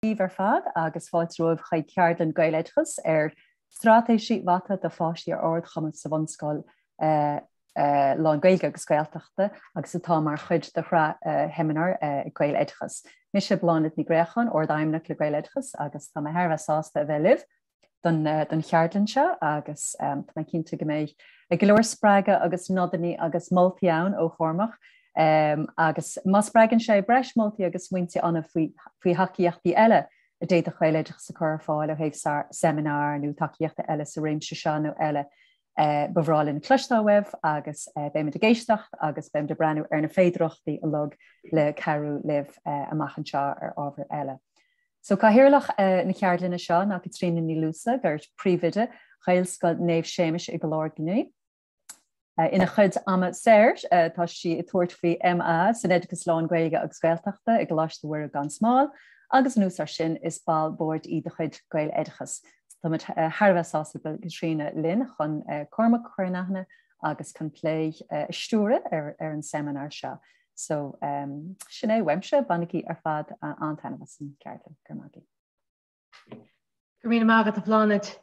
Daoibh ar fad agus fáilte romhaibh chuig ceardlann Gaeloideachas ar Straitéisí Mhata do Pháistí ar Ardchumas sa Bhunscoil lán-Ghaeilge agus Gaeltachta agus atá mar chuid de shraith sheimineár Gaeloideachas. Mise Bláthnaid Ní Ghréacháin, Ard-Fheidhmeannach le Gaeloideachas agus tá mé thar a bheith sásta a bheith libh don cheardlann seo agus tá mé cinnte go mbeidh go leor spreagadh agus nodanna agus moltaí ann ó Chormac agus má spreagann sé breis moltaí agus smaointe ionaibh faoi faoi thacaíochtaí eile a d'fhéadfadh Gaeloideachas a chur ar fáil ó thaobh seimineár nó tacaíochta eile sa réimse seo nó eile, ba bhreá linn cloisteáil uaibh agus beimid ag éisteacht agus beimid ag breathnú ar na féidearthachtaí uilig le cabhrú libh amach anseo ar ábhair eile. So Cathaoirleach na ceardlainne seo ná Caitríona Ní Luasa, gur príomhoide Ghaelscoil Naomh Séamus i gCill Airne. Ina chuid ama saor tá sí ag tabhairt faoi MA san Oideachas Lán-Ghaeilge agus Gaeltachta i gColáiste Mhuire gan Smál agus anuas air sin is ball boird í de chuid Gaeloideachas. So táimid thar a bheith sásta go bhfuil Caitríona linn chun Cormac a chur in aithne agus chun plé a stiúradh ar an seimineár seo. So um, sin é uaimse bainigí ar fad an-taitneamh as an gceardlann. Go raibh maith agaibh. Go raibh míle maith agat a Bhláthnaid.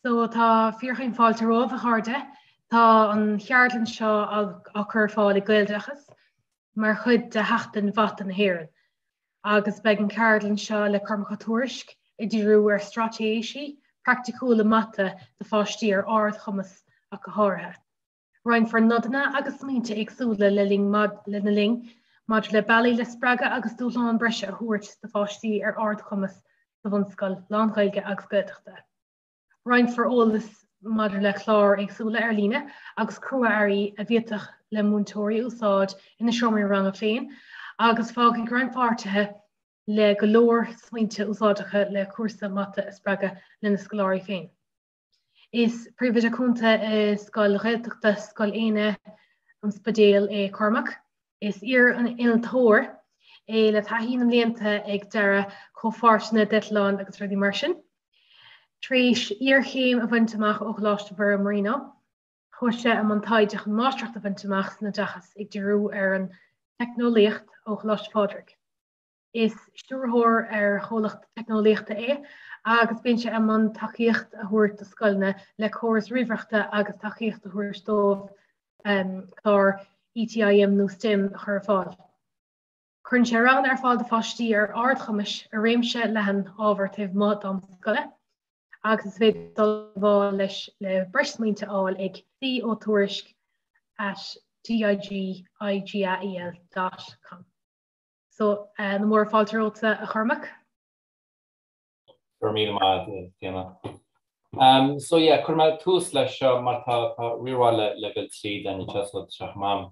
So tá fíorchaoin fáilte romhaibh a chairde. Tá an cheardlann seo á cur ar fáil ag Gaeloideachas mar chuid de Sheachtain Mhata na hÉireann. Agus beidh an cheardlann seo le Cormac Ó Tuairisg ag díriú ar straitéisí praiticiúla mata do pháistí ar ardchumas ach go háirithe. Roinnfear nodanna agus smaointe éagsúla le linn lena linn maidir le bealaí le spreagadh agus dúshlán breise a thabhairt do pháistí ar ardchumas sa bhunscoil lán-Ghaeilge agus Gaeltachta. Roinnfear eolas maidir le cláir éagsúla ar líne agus crua-earraí a bhféadfadh le múinteoirí a úsáid ina seomraí ranga féin agus fágfaidh rannpháirtithe le go leor smaointe úsáideacha le cúrsa mata a spreagadh lena scoláirí féin. Is Príomhoide Cúnta i Scoil Ghaeltachta Scoil Éanna, An Spidéal é Cormac. Is iar-innealtóir é le taithí na mblianta ag dearadh comhpháirteanna d'eitleáin agus rudaí mar sin. Tar éis iarchéim a bhaint amach ó Choláiste Mhuire Marino, chuaigh sé i mbun taighde chun máistreacht a bhaint amach san oideachas ag díriú ar an teicneolaíocht ó Choláiste Phádraig. Is stiúrthóir ar chomhlacht teicneolaíochta é agus bíonn sé i mbun tacaíocht a thabhairt do scoileanna le córas ríomhaireachta agus tacaíocht a thabhairt dóibh clár ETIM nó STEM a chur ar fáil. Cuireann sé ranganna ar fáil do pháistí ar ardchumais i réimse leathan ábhar taobh amuigh d'am scoile agus is féidir dul i dteagmháil leis le breis smaointe a fháil ag cotuairisc at digigael dot com. So, na móra fáilte romhatsa a Chormaic. Go raibh míle maith agat, Fiona. Um, so yeah, cuirfidh mé tús leis seo mar tá tá rímhaith le le dul tríd an seo so tá sé chomh maith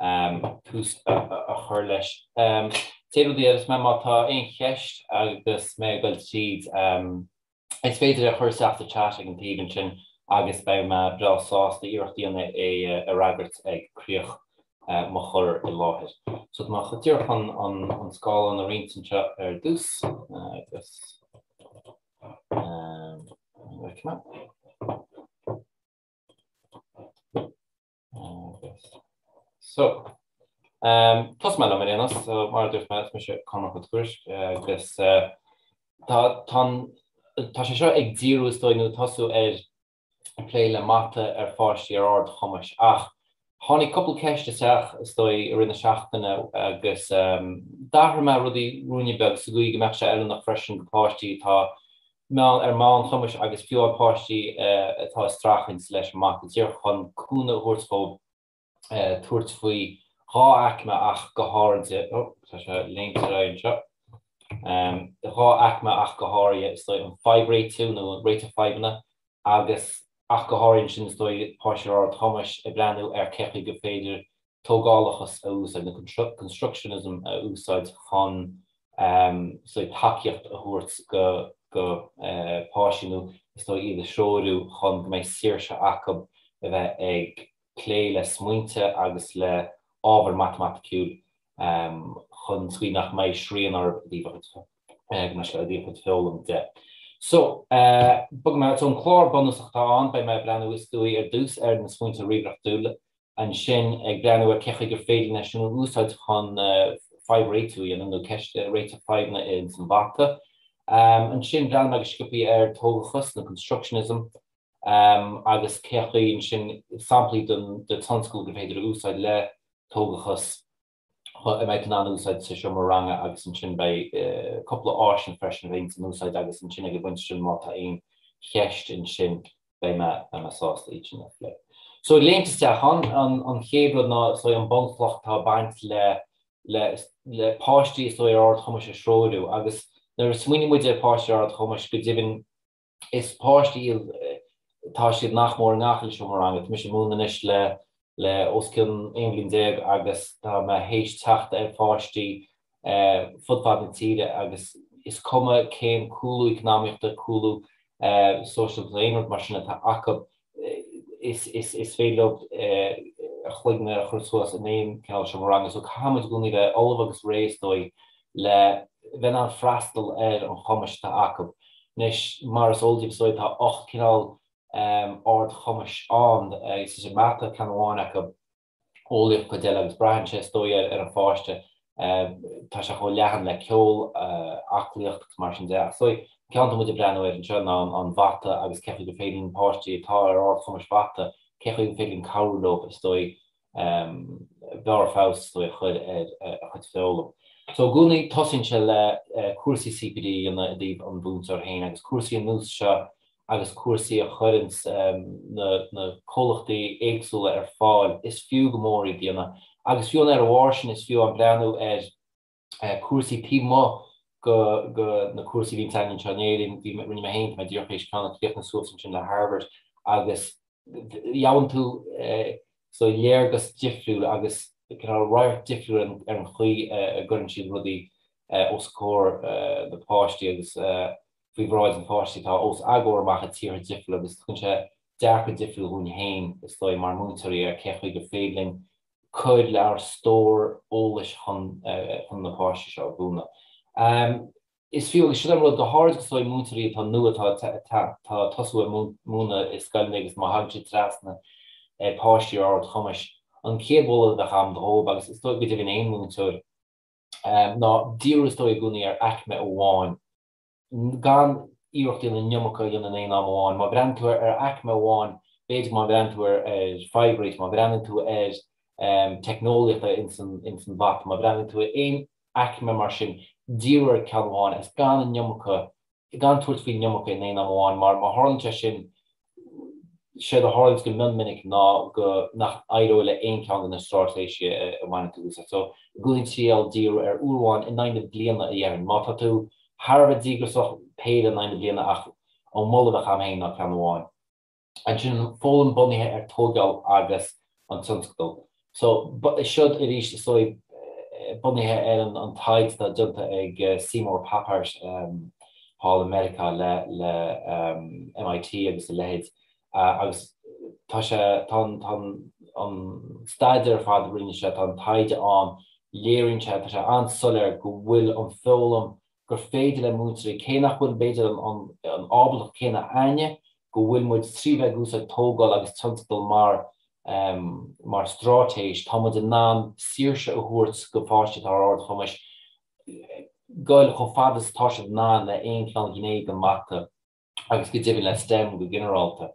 um, tús a, a, a chur leis. Um, Céad rud a déarfas mé má tá aon cheist agus mé ag dul tríd um, Is féidir é a chur isteach sa chat ag an taobh ansin agus beidh mé breá sásta iarracht a dhéanamh é a fhreagairt ag críoch mo chur i láthair. So tá mé díreach chun an scáileán a roinnt anseo ar dtús agus So, tosóidh mé liom ar aon nós, so mar a dúirt mé, is mise Cormac Ó Tuairisg agus tá tá tá sé seo ag díriú is dóigh nó tosú ar plé le mata ar pháistí ar ardchumais ach tháinig cúpla ceist isteach is dóigh i rith na seachtaine agus d'athraigh mé rudaí ruainne beag sa gcaoi go mbeadh sé oiriúnach freisin do pháistí atá meán ar meánchumais agus fiú amháin páistí atá ag streachailt leis an mata, díreach chun cúnamh a thabhairt dhóibh tabhairt faoi dhá aicme ach go háirithe, ó, tá sé léimte ar aghaidh anseo, dhá aicme ach go háirithe, is dóigh, an fadhbréitiú nó an réiteach fadhbanna agus ach go háirithe ansin, is dóigh, páistí ar ardchumais ag breathnú ar cé chaoi gur féidir tógálachas a úsáid nó constructionism a úsáid chun is dóigh tacaíocht a thabhairt go go páistí nó is dóigh iad a threorú chun go mbeidh saoirse acu a bheith ag plé le smaointe agus le ábhar matamaiticiúil chun sa chaoi nach mbeidh srian orthu i dtaobh a gcuid foghlaim de. So, bogfaidh mé, so an clár bunúsach atá ann, beidh mé ag breathnú is dóigh ar dtús ar na smaointe ríomhaireachtúla, ansin ag breathnú ar cé chaoi gur féidir linn é sin a úsáid chun. fadhb-réitiú a dhéanamh nó ceist réiteach fadhbanna ins an mhata. Ansin breathnóidh mé go sciobthaí ar tógachas nó constructionism agus cé chaoi ansin samplaí den de tionscadal gur féidir a úsáid le tógachas a mbeidh tú in ann a úsáid sa seomra ranga agus ansin beidh cúpla áiseanna freisin a bheidh in úsáid agus ansin ag an bpointe sin má tá aon cheist ansin beidh mé beidh mé sásta iad sin a phlé. So ag léimt isteach ann, an an chéad rud ná is dóigh an bunchloch atá ag baint le le le páistí is dóigh ar ardchumais a threorú agus nuair a smaoiníonn muid ar pháistí ar ardchumais go deimhin is páistí iad tá siad nach mór i ngach uile seomra ranga. Tá mise ag múineadh anois le le os cionn 11 bhliain agus tá mé théis teacht ar pháistí fud fad na tíre agus is cuma cén cúlú eacnamaíochta, cúlú sóisialta, aon rud mar sin atá acu, is féidir leo a chloigne a chur suas in aon cineál seomra ranga. So caithfidh muid i gcónaí bheith ullamh agus réidh is dóigh le bheith in ann freastal ar an chumais atá acu. Anois, mar is eol daoibh is dóigh, tá 8 cineál ardchumais ann, is é mata ceann amháin acu. eolaíocht cuid eile agus braitheann sé is dóigh ar an pháiste. Tá sé chomh leathan le ceol, aclaíocht agus mar sin de. Ach is dóigh, an ceann atá muid ag breathnú air anseo ná an mhata agus cé chaoi gur féidir linn páistí atá ar ardchumais mhata, cé chaoi gur féidir linn cabhrú leo is dóigh barr feabhas is dóigh a chur ar a chuid foghlaim. So i gcónaí tosaíonn sé le cúrsaí CPD a dhéanamh i dtaobh an mhúinteoir féin agus cúrsaí ar nós seo agus cúrsaí a chuireanns na comhlachtaí éagsúla ar fáil, is fiú go mór iad a dhéanamh. Agus fiú ar a bharr sin, is fiú an breathnú ar cúrsaí taobh amuigh go na cúrsaí a bhíonns againn anseo in Éirinn, bhí, rinne mé féin, tá mé díreach théis ceann a chríochnú suas ansin le Harvard agus gheobhann tú so léargas difriúil agus cineál radharc difriúil ar an chaoi a gcuireann siad rudaí os comhair na páistí agus faoi bhráid na páistí atá os a gcomhair amach i tíortha difriúla agus tugann sé dearcadh difriúil dhúinn féin, is dóigh, mar mhúinteoirí ar cé chaoi gur féidir linn cur le ár stór eolais chun chun na páistí seo a mhúineadh. Is fiú, agus sin an rud, go háirid is dóigh múinteoirí atá nua, atá atá ag tosú ag múineadh i scoileanna agus má thagann siad trasna ar pháistí ar ardchumais, an chéad mholadh a bheadh agam dhóibh, agus is dóigh go deimhin aon mhúinteoir, ná díriú is dóigh i gcónaí ar aicme amháin. gan iarracht a dhéanamh an iomarca a dhéanamh in aon am amháin. Má bhreathnaíonn tú ar aicme amháin, b'fhéidir má bhreathnaíonn tú ar fadhb-réiteach, má bhreathnaíonn tú ar teicneolaíocht ins an mhata, má bhreathnaíonn tú ar aon aicme mar sin, díriú ar ceann amháin agus gan an iomarca, gan tabhairt faoin iomarca in aon am amháin mar má tharlaíonn sé sin, séard a tharlaíonns go mion minic ná go nach éireoidh le aon cheann de na straitéisí a bhaineann tú úsáid. So, i gcónaí triail díriú ar uair amháin in aghaidh na bliana a dhéarfainn. Má tá tú thar a bheith díograsach, péire in aghaidh na bliana ach an moladh a bheadh agam féin ná ceann amháin. Ansin foghlaim bunaithe ar tógáil agus an tionscadal. So, siod arís is dóigh bunaithe ar an taighde atá déanta ag Seymour Papert thall i Meiriceá le le MIT agus a leithéid agus tá sé, tá an tá an staidéar ar fad a rinne sé, tá an taighde ann, léiríonn sé, tá sé an-soiléir go bhfuil an foghlaim gur féidir le múinteoirí, cé nach bhfuil b'fhéidir an ábaltacht céanna a'inne, go bhfuil muid trí bheith ag úsáid tógáil agus tionscadal mar mar straitéis, tá muid in ann saoirse a thabhairt go pháistí atá ar ardchumais goil chomh fada is atá siad in ann le aon chineál gné den mata. agus go deimhin le STEM go ginearálta.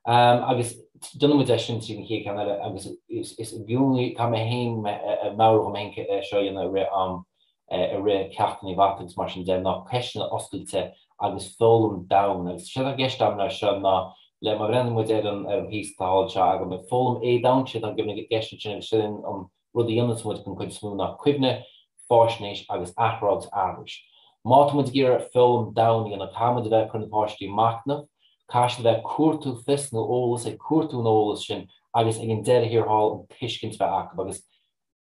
Agus déanann muid é sin tríd an chéad cheann eile agus is i gcónaí tá mé féin ag meabhrú dhom féin é seo a dhéanamh i rith am, i rith ceachtanna mhata agus mar sin de, ná ceisteanna oscailte agus foghlaim domhain. Agus séard atá i gceist agam leis seo ná le má bhreathnaíonn muid ar an ar an phíosa atá thall anseo agam, foghlaim éadomhain, séard atá i gceist ansin agus sin an rud a dhéananns muid den chuid is mó ná cuimhne, faisnéis agus athrá agus aithris. Má tá muid ag iarraidh foghlaim domhain a dhéanamh, caithfidh muid a bheith ag cur na páistí ag machnamh, caithfidh siad a bheith ag cuartú fios nó eolas, ag cuartú an eolas sin agus ag an deireadh thiar thall an tuiscint a bheith acu agus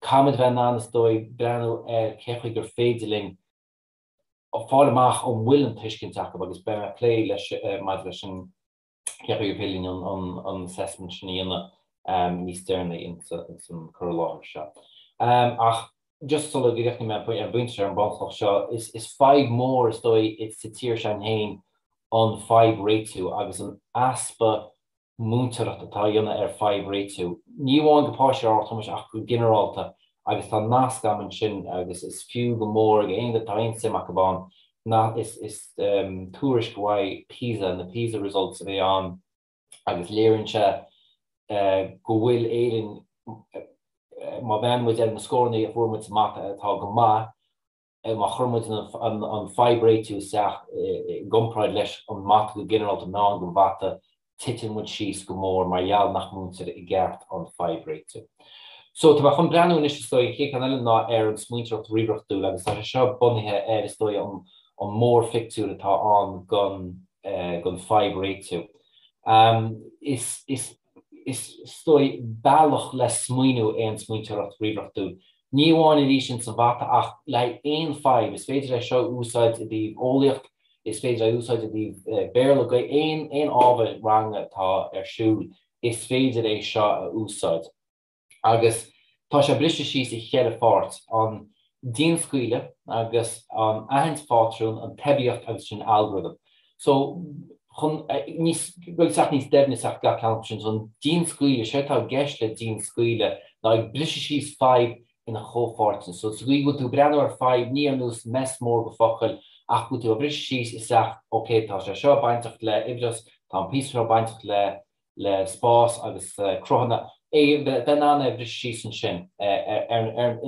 caithfidh muid a bheith in ann is dóigh breathnú ar cé chaoi gur féidir linn fáil amach an bhfuil an tuiscint acu agus beidh mé ag plé leis maidir leis an cé chaoi gur féidir linn an assessment sin a dhéanamh níos deireanaí ins an cur i láthair seo. Ach just sula gcríochnaím mé ar an bpointe seo, ar an bhunchloch seo, is fadhb mhór is dóigh sa tír seo féin an fadhb-réitiú agus an easpa múinteoireacht atá á dhéanamh ar fadhb-réitiú, ní amháin go páistí ar ardchumais ach go ginearálta. Agus tá nasc agam ansin agus is fiú go mór ag aon tá aon suim acu ann, na, is, is tuairisc uaidh PISA, na PISA results a bhí ann agus léiríonn sé go bhfuil Éirinn, má bhreathnaíonn muid ar na scóranna a fuair muid sa mata atá go maith, má chuir muid an fadhb-réitiú isteach i gcomparáid leis an mata go ginearálta, meán don mhata, titeann muid síos go mór mar gheall nach múintear i gceart an fadhb-réitiú. So, tá mé chun breathnú anois, is dóigh, an chéad ceann eile ná ar an smaointeoireacht ríomhaireachtúil agus tá sé seo bunaithe ar, is dóigh, an an mórphictiúr atá ann don don fadhb-réitiú. Is is is dóigh bealach le smaoineamh é an smaointeoireacht ríomhaireachtúil. Ní amháin arís ins an mhata ach le haghaidh aon fadhb. Is féidir é seo a úsáid i dtaobh eolaíocht, is féidir é a úsáid i dtaobh Béarla, Gaeilge, aon aon ábhar ranga atá ar siúl, is féidir é seo a úsáid. Agus tá sé briste síos i cheithre pháirt, an dianscaoileadh agus an aithint phátrún, an teibíocht agus sin algorithm. So, chun níos, dul isteach níos doimhne isteach gach ceann acu sin, so an dianscaoileadh, sé atá i gceist le dianscaoileadh ná ag briseadh síos fadhb ina chomhpháirteanna. So, sa gcaoi go bhfuil tú ag breathnú ar fadhb ní ar nós mess mór de focail ach go bhfuil tú ag briseadh síos isteach, ok, tá sé seo bainteach le uimhreas, tá an píosa seo bainteach le le spás agus cruthanna, é bheith in ann é a bhriseadh síos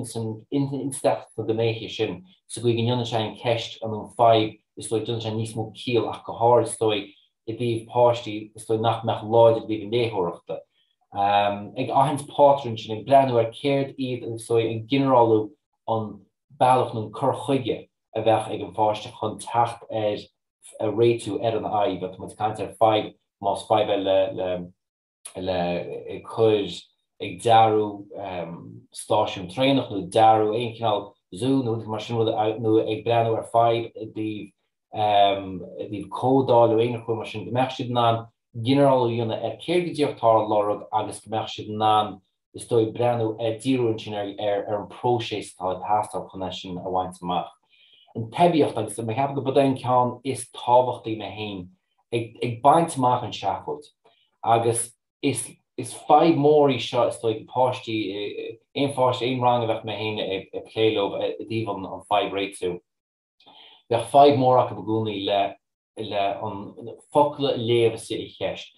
ansin isteach sna gnéithe sin sa gcaoi go ndéanann sé an cheist nó an fadhb, is dóigh, déanann sé níos mó ciall ach go háirid, is dóigh, i dtaobh páistí, is dóigh, nach mbeadh láidir i dtaobh an léitheoireachta. Ag aithint pátrún sin, ag breathnú ar céard iad, is dóigh, ag ginearálú an bealach nó an cur chuige a bheadh ag an pháiste chun teacht ar a réitiú ar an fhadhb. Tá muid ag caint ar fadhb, más fadhb é le le le ag cur, ag dearadh stáisiún traenach nó dearadh aon chineál zú nó rud mar sin, rud nó ag breathnú ar fadhb i dtaobh i dtaobh códáil nó aon rud mar sin, go mbeadh siad in ann ginearálú a dhéanamh ar céard go díreach atá á lorg agus go mbeadh siad in ann is dóigh, breathnú ar, díriú ansin ar, ar an bpróiseas atá ag teastáil chun é sin a bhaint amach. An teibíocht, agus mé ag ceapadh go b'é an ceann is tábhachtaí mé féin, ag, ag baint amach an seafóid. Agus is, is fadhb mór í seo, is dóigh, páistí, aon pháiste, aon rang a bheadh mé féin ag, ag plé leo i dtaobh an, an fadhb réitiú. Bheadh fadhb mór acu i gcónaí le, le an focal a léamh istigh i cheist.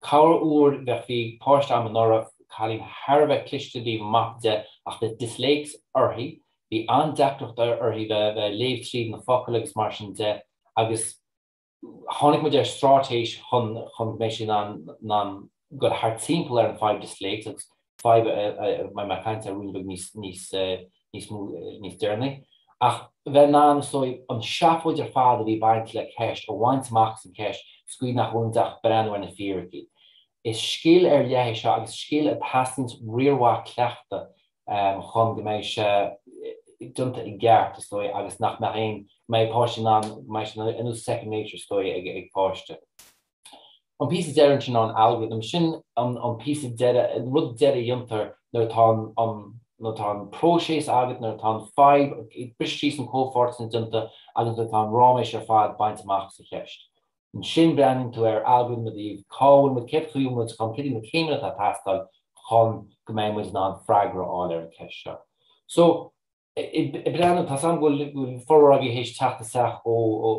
Corruair bheadh, bhí páiste agam anuraidh, cailín thar a bheith cliste i dtaobh mata de ach bheadh disléicse uirthi, bhí an-deacracht uirthi bheith ag léamh tríd na focail agus mar sin de agus tháinig muid ar straitéis chun chun go mbeidh sí in ann in ann dul thart timpeall ar an fadhb disléicse agus fadhb a mbeidh mé ag caint air ruainne beag níos níos níos mó níos deireanaí. Ach bheith in ann is dóigh an seafóid ar fad a bhí ag baint le ceist a bhaint amach as an cheist sa gcaoi nach bhfuil muid ach breathnú ar na fíricí. Is scil ar leith é seo agus scil a theastaíonns riar mhaith cleachtaidh chun go mbeidh sé déanta i gceart is dóigh agus nach mbeadh aon, go mbeidh páiste in ann, go mbeidh sé ar nós second nature is dóigh ag páiste. An píosa deiridh ansin ná an algorithm, sin an píosa deiridh, an rud deiridh a dhéantar nuair atá an, nuair atá an próiseas agat, nuair atá an fadhb, briseadh síos na comhpháirteanna déanta agus nuair atá an ráiméis ar fad bainte amach sa cheist. Ansin breathnaíonn tú ar algorithm i dtaobh cá bhfuil muid, cén chaoi a bhfuil muid chun, céard iad na céimeanna atá ag teastáil chun go mbeidh muid in ann freagra a fháil ar an cheist seo. So, ag breathnú, tá 's agam go bhfuil formhór agaibh théis teacht isteach ó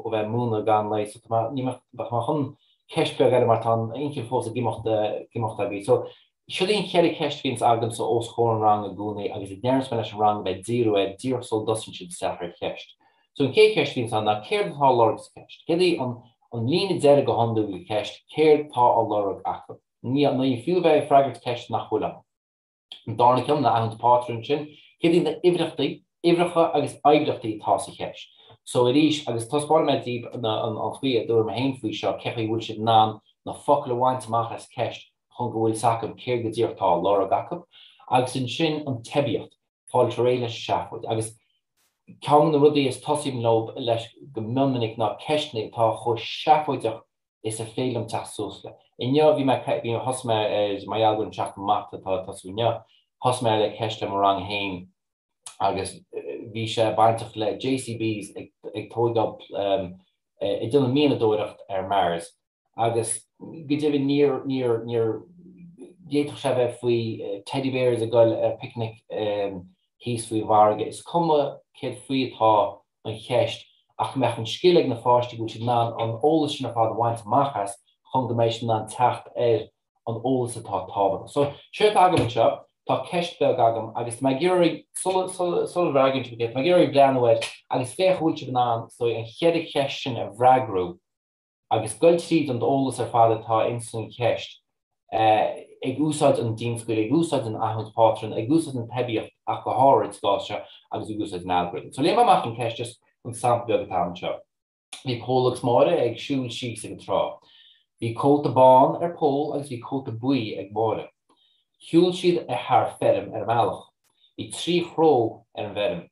bheith ag múineadh gan lae, so tá mé, ní mé, tá mé chun ceist beag eile mar tá an inchinn fós ag imeacht, ag imeacht agaibh. So, Siod í an cheithre cheist a bhíonns agamsa os comhair an ranga i gcónaí agus a ndeirimse leis an rang a bheith ag díriú air díreach sula dtosaíonn siad isteach ar cheist. So an chéad cheist a bhíonns ann ná céard atá á lorg sa cheist? Céard í an an líne deiridh go hiondúil de cheist, céard tá á lorg acu? Ní ní fiú a bheith ag freagairt ceist nach bhfuil ann. An darna ceann ná aithint pátrún sin, céard iad na uimhreachtaí, uimhreacha agus oibríochtaí atá sa cheist? So arís, agus taispeánfaidh mé daoibh an an chaoi a dtabharfaidh mé féin faoi seo, cé chaoi a bhfuil siad in ann na focail a bhaint amach as ceist chun go bhfuil 's acu céard go díreach atá á lorg acu, agus ansin an teibíocht, fáil réidh leis an seafóid. Agus ceann de na rudaí is tosaím leo leis go mion minic ná ceisteanna atá chomh seafóideach is a féidir liom teacht suas le. Inniu bhí mé, bhí, thosaigh mé ar, mar gheall gur an tseachtain mata atá ag tosú inniu, thosaigh mé le ceist le mo rang féin agus bhí sé bainteach le JCBs ag, ag tóigeáil, ag déanamh mianadóireacht ar Mars. Agus go deimhin níor, níor, níor, d'fhéadfadh sé a bheith faoi teddy bears ag dul ar picnic. thíos faoin bhfarraige, is cuma céard faoi atá an cheist ach go mbeadh an scil ag na pháistí go bhfuil siad in ann an eolas sin ar fad a bhaint amach as chun go mbeidh siad in ann teacht ar an eolas atá tábhachtach. So, séard atá agam anseo, tá ceist beag agam agus tá mé ag iarraidh, sula, sula, sula bhfreagraíonn sibh, tá mé ag iarraidh breathnú air agus féach an bhfuil sibh in ann, so, an cheithre cheist sin a bhfreagrú agus goil tríd an eolas ar fad atá ins an cheist, ag úsáid an dianscaoileadh, ag úsáid an aithint pátrún, ag úsáid an teibíocht ach go háirid sa gcás seo agus ag úsáid an algorithm. So léifidh mé amach an ceist, just an sampla beag atá anseo. Bhí Pól agus Máire ag siúl síos ag an trá. Bhí cóta bán ar Pól agus bhí cóta buí ag Máire. Shiúil siad thar feirm ar a mbealach. Bhí 3 chró ar an bhfeirm.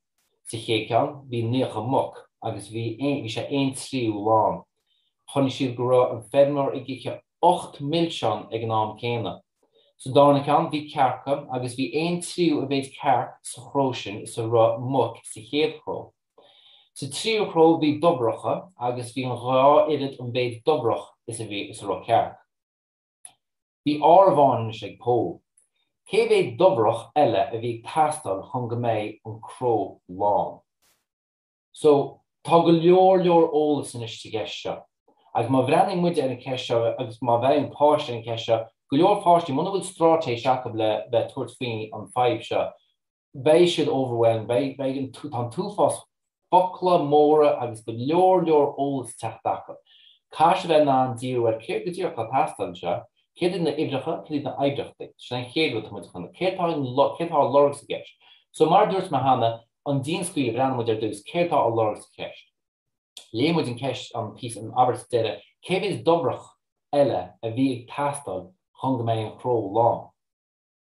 Sa chéad ceann bhí 90 muc agus bhí bhí sé aon tríú lán. Chonaic siad go raibh an feirmeoir ag ithe 8 milseán ag an am céanna. Sa darna ceann bhí cearca agus bhí aon tríú a mhéid cearc sa chró sin is a raibh muic sa chéad chró. Sa tríú chró bhí dobharacha agus bhí an dhá oiread an mhéid dobharach is a bhí is a raibh cearc. Bhí áireamhán anois ag Pól. Cé mhéad dobharach eile a bhí ag teastáil chun go mbeidh an cró lán? So, tá go leor leor eolas anois sa gceist seo. Agus má bhreathnaíonn muid ar an cheist seo agus má bhreathnaíonn páiste ar an cheist seo, go leor páistí, muna bhfuil straitéis acu le bheith tabhairt faoi an fadhb seo, beidh siad overwhelmed, beidh, beidh an, tá an t-uafás focla móra agus go leor leor eolas ag teacht acu. Caithfidh siad bheith in ann díriú ar céard go díreach atá ag teastáil anseo, céard iad na uimhreacha, céard iad na oibríochtaí. Sin an chéad rud atá muid chun, céard tá, céard atá á lorg sa gceist. So mar a dúirt mé cheana, an dianscaoileadh, breathnaíonn muid ar dtús, céard atá á lorg sa cheist. Léigh muid an ceist, an píosa, an abairt deiridh, cé mhéad dobharach eile a bhí ag teastáil chun go mbeidh an chró lán.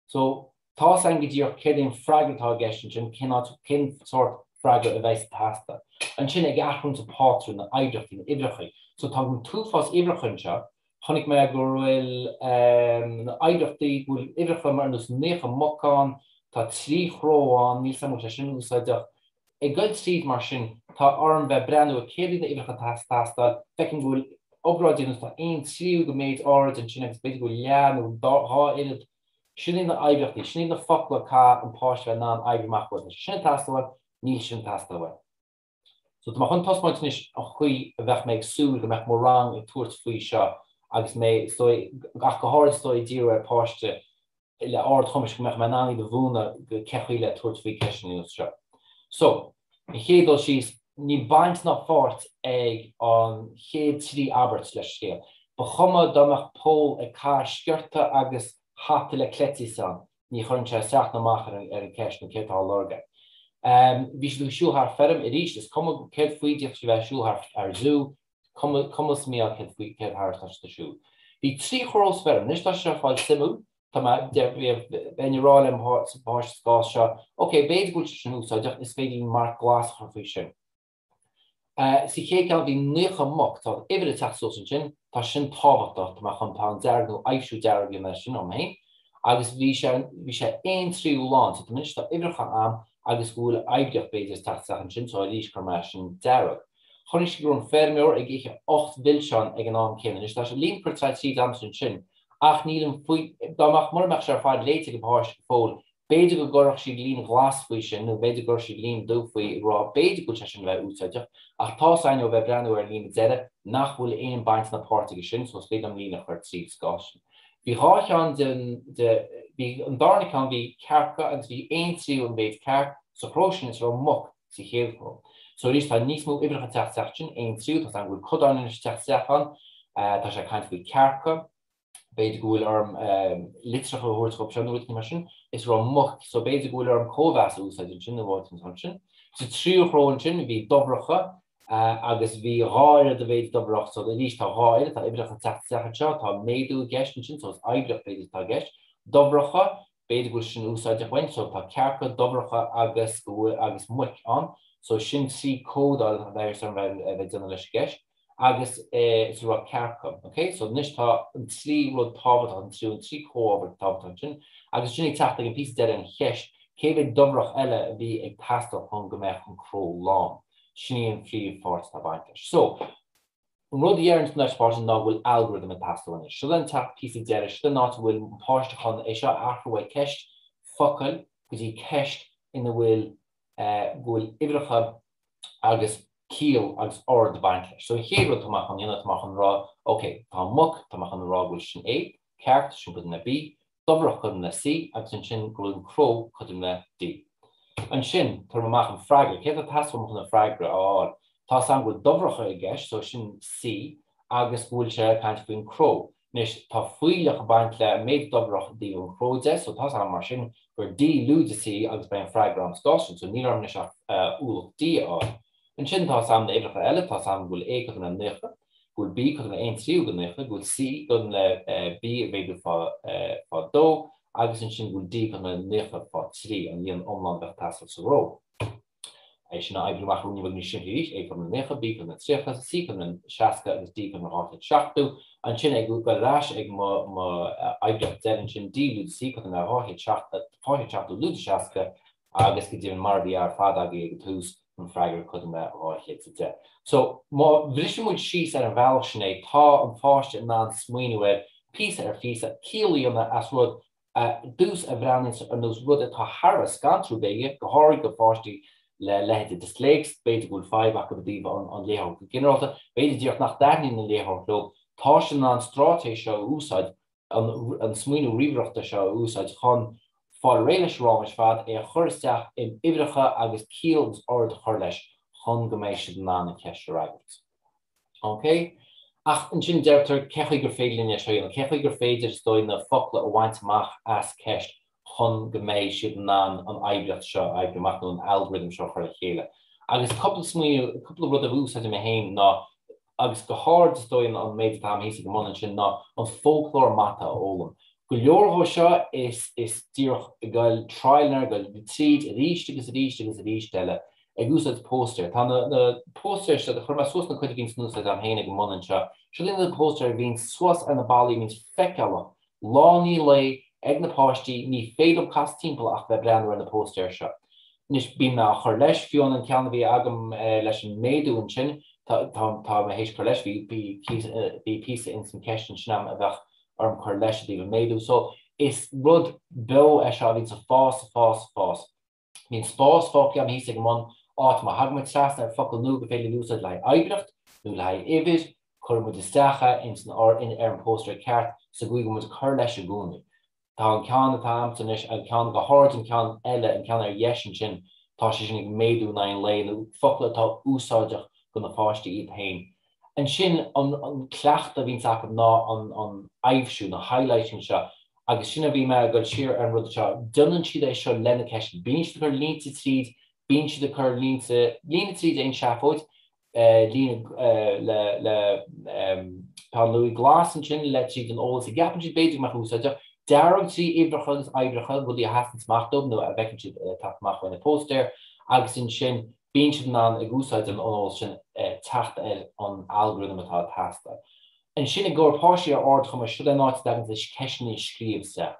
So, tá's againn go díreach céard é an freagra atá i gceist ansin, cén áit, cén sórt freagra a bheidh sa teastas. Ansin, ag athrú na pátrún, na oibríochtaí, na uimhreacha. So, tá an t-uafás uimhreacha anseo. Chonaic mé go bhfuil na oibríochtaí, go bhfuil uimhreacha mar nós 90 muc ann, tá 3 chró ann, níl 's agam an bhfuil sé sin úsáideach. Ag goil tríd mar sin, tá orm bheith breathnú ar céard iad na uimhreacha atá ag teastáil, feicim go bhfuil obráidí nó tá aon tríú go méid áirid ansin agus b'fhéidir go bhfuil leath nó dhá oiread. Sin iad na oibríochtaí, sin iad na focla caithfidh an páiste bheith in ann oibriú amach bhuel tá sé sin ag teastáil uaim, níl sin ag teastáil uaim. So tá mé chun taispeáint anois an chaoi a bheadh mé ag súil go mbeadh mo rang ag tabhairt faoi seo agus mé, is dóigh, ach go háirid is dóigh ag díriú ar páiste le ardchumais go mbeadh mé in ann iad a mhúineadh go cé chaoi le tabhairt faoi ceisteanna ar nós seo. So, an chéad dul síos, níl baint ná pháirt ag an chéad 3 abairt leis an scéal. Ba chuma dá mbeadh Pól ag caitheamh sciorta agus hata le cleití ann, ní chuireann sé isteach ná amach ar an gceist nó céard atá á lorg air. Bhí siad ag siúl thar feirm arís, is cuma céard faoi, d'fhéadfadh siad bheith ag siúl thar zú, Cuma, cuma sa mí-ádh céard faoi, céard thar atá siad ag siúl. Bhí 3 chró sa bhfeirm. Anois tá sé seo ag fáil suimiúil. Tá mé, deir, bheinn ag rá le mo pháiste sa gcás seo, ok, b'fhéidir go bhfuil sé sin úsáideach, is féidir linn marc glas a chur faoi sin. Sa chéad ceann bhí 90 muc, tá uimhir ag teacht suas ansin, tá sin tábhachtach, tá mé chun peann dearg nó aibhsiú dearg a dhéanamh air sin dom féin, agus bhí sé, bhí sé aon tríú lán, so tá anois tá uimhreacha a'm agus go bhfuil oibríocht b'fhéidir ag teacht isteach ansin, so arís cuirfidh mé sin dearg. Chonaic siad go raibh an feirmeoir ag ithe 8 mhilseán ag an am céanna. Anois tá sé líne curtha tríd a'msa ansin ach nílim faoi, dá mbeadh, mura mbeadh sé ar fad léite ag an bpáiste go fóill, b'fhéidir go gcuirfeadh siad líne ghlas faoi sin nó b'fhéidir go gcuirfeadh siad líne dubh faoi ag rá b'fhéidir go bhfuil sé sin a bheith úsáideach ach tá's againn ó bheith breathnú ar an líne deiridh nach bhfuil aon baint ná páirt aige sin so is féidir liom líne a chur tríd sa gcás sin. Bhí dhá cheann den, de, bhí an darna ceann, bhí cearca agus bhí aon tríú an mhéid cearc sa chró sin is a raibh muc sa chéad chró. So arís tá níos mó uimhreacha ag teacht isteach ansin, aon tríú, tá 's agam go bhfuil codáin anois ag teacht isteach ann, tá sé ag caint faoi cearca, b'fhéidir go bhfuil orm litreacha a thabhairt dhóibh seo nó rud mar sin, is raibh muc, so b'fhéidir go bhfuil orm cóimheas a úsáid ansin nó rud mar sin. Sa tríú chró ansin bhí dobharacha agus bhí dhá oiread a mhéid dobharach, so arís tá dhá oiread, tá uimhreacha ag teacht isteach anseo, tá méadú i gceist ansin, so is oibríocht b'fhéidir atá i gceist. Dobharacha, B'fhéidir go bhfuil sin úsáideach uainn. So tá cearca, dobharacha agus go bhfuil agus muic ann. So sin 3 códáil a bheidh orm a bheith ag déanamh leis an gceist. Agus is a raibh cearca. Ok? So anois tá an 3 rud tábhachtach, an 3 an 3 comhábhar tábhachtach ansin. Agus sin ag teacht ag an píosa deiridh an cheist, cé mhéad dobharach eile a bhí ag teastáil chun go mbeadh an cró lán? Sin í an phríomhpháirt atá ag baint leis. So, An rud a dheireann leis an bpáiste ná go bhfuil algorithm ag teastáil anois. Seo an teacht píosa deiridh, seo an áit a bhfuil an páiste chun é seo a athrú ó ceist focail go dtí ceist ina bhfuil go bhfuil uimhreacha agus ciall agus ord ag baint leis. So an chéad rud atá mé chun dhéanamh, tá mé chun rá, ok, tá muc, tá mé chun rá go bhfuil sin A, ceart, sin cothrom le B, dobhareach cothrom le C agus ansin go bhfuil an cró cothrom le D. Ansin, tabharfaidh mé amach an freagra. Céard atá ag teastáil uaim chun an freagra a fháil? Tá 'fhios a'm go bhfuil dobhareach i gceist, so sin C, agus go bhfuil sé ag caint faoin cró. Anois, tá fuílleach ag baint le an méid dobhareach i dtaobh an chró de, so tá 'fhios a'm mar sin gur D lúide C agus beidh an freagra a'm sa gcás sin, so níl orm anois ach ualach D a fháil. Ansin tá 'fhios a'm na uimhreacha eile, tá 'fhios a'm go bhfuil A cothrom le 90, go bhfuil B cothrom le 1 tríú de 90, go bhfuil C cothrom le B a mhéadú fá fá 2 agus ansin go bhfuil D cothrom le 90 fá 3, an líon iomlán a bheadh ag teastáil sa ró. É sin a oibriú amach ruainne beag níos simplí arís, A cothrom le 90, B cothrom le 30, C cothrom le 60 agus D cothrom le 270. Ansin ag dul ar ais ag mo oibríocht deiridh ansin, D lúide C cothrom le 270 lúide 60 agus go deimhin mar a bhí ar fad agaibh ag an tús, an freagra cothrom le 210. So, má bhriseann muid síos ar an bhealach sin é, tá an pháiste in ann smaoineamh ar píosa ar phíosa, ciall a dhéanamh as rud ar dtús a bhreathnaíonn ar nós rud atá thar a bheith scanrúil b'fhéidir, go háirid do pháistí le leithéid de disléicse, b'fhéidir go bhfuil fadhb acu i dtaobh an léitheoireacht go ginearálta, b'fhéidir díreach nach dtaitníonn an léitheoireacht leo, tá siad in ann an straitéis seo a úsáid, an smaoineamh ríomhaireachta seo a úsáid chun fáil réidh leis an fhráma ar fad, é a chur isteach in uimhreacha agus ciall agus ord a chur leis chun go mbeidh siad in ann an cheist a fhreagairt. Ok. Ach ansin deirtear cé chaoi gur féidir linn é seo a dhéanamh? Cé chaoi gur féidir, is dóigh, na focla a bhaint amach as ceist chun go mbeidh siad in ann an oibríocht seo a oibriú amach nó an algorithm seo a chur le chéile? Agus cúpla smaoineamh, cúpla rud a úsáidim mé féin ná, agus go hard is dóigh an méid atá agam thíos ag an mbun ansin, ná an foclóir mata a fhoghlaim. Go leor dhó seo is is díreach ag goil trial and error, ag goil tríd arís agus arís agus arís eile ag úsáid póstaer. Tá na na póstaeir seo, chuir mé suas na cuid a bhíonns in úsáid agam féin ag an mbun anseo. Seo iad na póstaeir a bhíonns suas ar na ballaí a bhíonns feiceálach lá i ndiaidh lae ag na páistí, ní féidir leo casadh timpeall ach bheith ag breathnú ar na póstaeir seo. Anois, bíonn mé á chur leis, fiú an ceann a bhí agam leis an méadú ansin, tá tá tá mé théis cur leis, bhí bhí bhí píosa ins an ceist ansin agam a bheadh orm cur leis i dtaobh an méadú. So, is rud beo é seo a bhíonns ag fás, ag fás, ag fás. Bíonn spás fágtha agam thíos ag an mbun, áit má thagann muid trasna ar focal nua gur féidir linn úsáid le haghaidh oibríocht nó le haghaidh uimhir, cuireann muid isteach é ins an ar an póstaer ceart sa gcaoi go bhfuil muid ag cur leis i gcónaí. Tá an ceann atá agamsa anois, an ceann go hard an ceann eile, an ceann ar dheis ansin, tá sé sin ag méadú in aghaidh an lae nó focla atá úsáideach do na pháistí iad féin. Ansin an cleachtadh a bhíonns acu ná an aibhsiú, na highlighting seo agus sin a bhí mé ag dul siar ar an rud seo, déanann siad é seo lena ceist, bíonn siad ag cur línte tríd, bíonn siad ag cur línte, líne tríd aon seafóid, líne le le peann luaidhe glas ansin le tríd an eolas a gceapann siad b'fhéidir go mbeadh úsáideach, dearg trí uimhreacha agus oibreacha, rudaí a sheasann amach dóibh nó a bhfeiceann siad ag teacht amach ó na póstaeir agus ansin Bíonn siad in ann, ag úsáid an eolas sin, teacht ar an algorithm atá ag teastáil. Ansin, i gcomhair páistí ar ardchumas, siod é an áit a dtagann leis ceisteanna a scríobh isteach.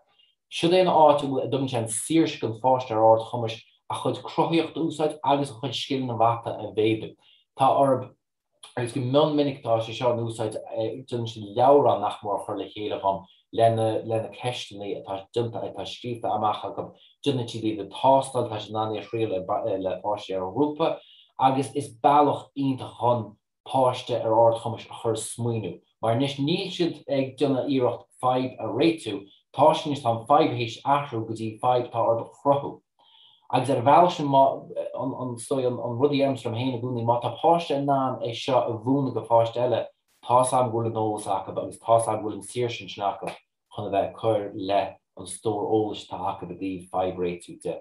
Siod é an áit a bhfuil, a dtugann sé an saoirse don pháiste ar ardchumais a chuid cruthaíochta a úsáid agus a chuid scileanna mata a mhéadú. Tá orthu. agus go mion minic tá sé seo in úsáid, déanann siad leabhrán nach mór a chur le chéile dhom lena le na ceisteanna atá déanta, atá scríofa amach acu, déanann siad iad a tástáil, tá siad in ann é a thriail le páistí ar an ghrúpa agus is bealach iontach chun páiste ar ardchumais a chur ag smaoineamh mar anois níl siad ag déanamh iarracht fadhb a réitiú, tá siad anois, tá an fadhb théis athrú go dtí fadhb atá orthu a chruthú. Agus ar an bhealach sin, má, an, is dóigh, an rud a deirimse liom féin i gcónaí, má tá páiste in ann é seo a mhúineadh do pháiste eile, tá's agam go bhfuil an eolas acu agus tá's agam go bhfuil an saoirse ansin acu chun a bheith ag cur le an stór eolais atá acu i dtaobh fadhb réitiú de.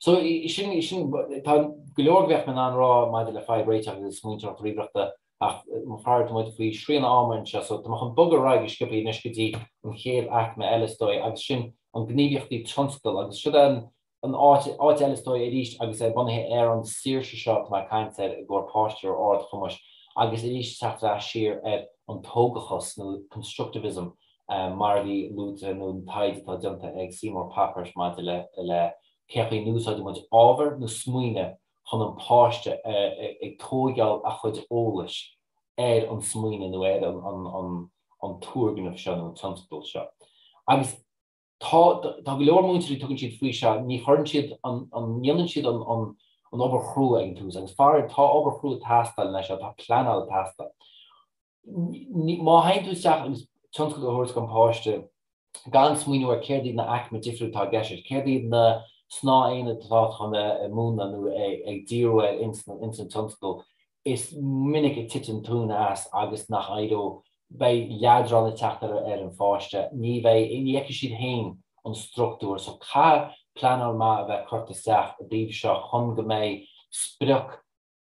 So, sin, sin, tá go leor go bheadh mé in ann rá maidir le fadhb réiteach agus smaointeoireacht ríomhaireachta ach mo faraor tá muid faoi shrian ama anseo so tá mé chun bogadh ar aghaidh go sciobtha anois go dtí an chéad aicme eile is dóigh agus sin an gníomhaíochtaí tionscadail agus siod an an áit áit eile is dóigh arís agus é bunaithe ar an saoirse seo atá mé ag caint air i gcomhair páistí ar ardchumais agus arís teacht ar ais siar ar an tógachas nó constructivism mar a bhí luaite nó an taighde atá déanta ag Seymour Papert maidir le le cé chaoi a n-úsáideann muid ábhar nó smaoineamh chun an páiste ag tóigeáil a chuid eolais ar an smaoineamh nó ar an turgnamh seo nó an tionscadal seo. Agus. Tá tá go leor múinteoirí tugann siad faoi seo, ní chuireann siad an an ndéanann siad an an an obair chrua ag an tús agus faraor tá obair chrua ag teastáil leis seo, tá pleanáil ag teastáil. Má théann tú isteach agus tionscadal a thabhairt don pháiste gan smaoineamh ar céard iad na aicme difriúil atá i gceist, céard iad na snáithaonaid atá chun bheith ag múineadh nó ag díriú air ins an tionscadal, is minic a titeann tóin as agus nach éireoidh, beidh leadrán ag teacht ar an pháiste, ní bheidh, ní fheicfidh siad féin an struchtúr. So caithfidh pleanáil maith a bheith curtha isteach i dtaobh seo chun go mbeidh sprioc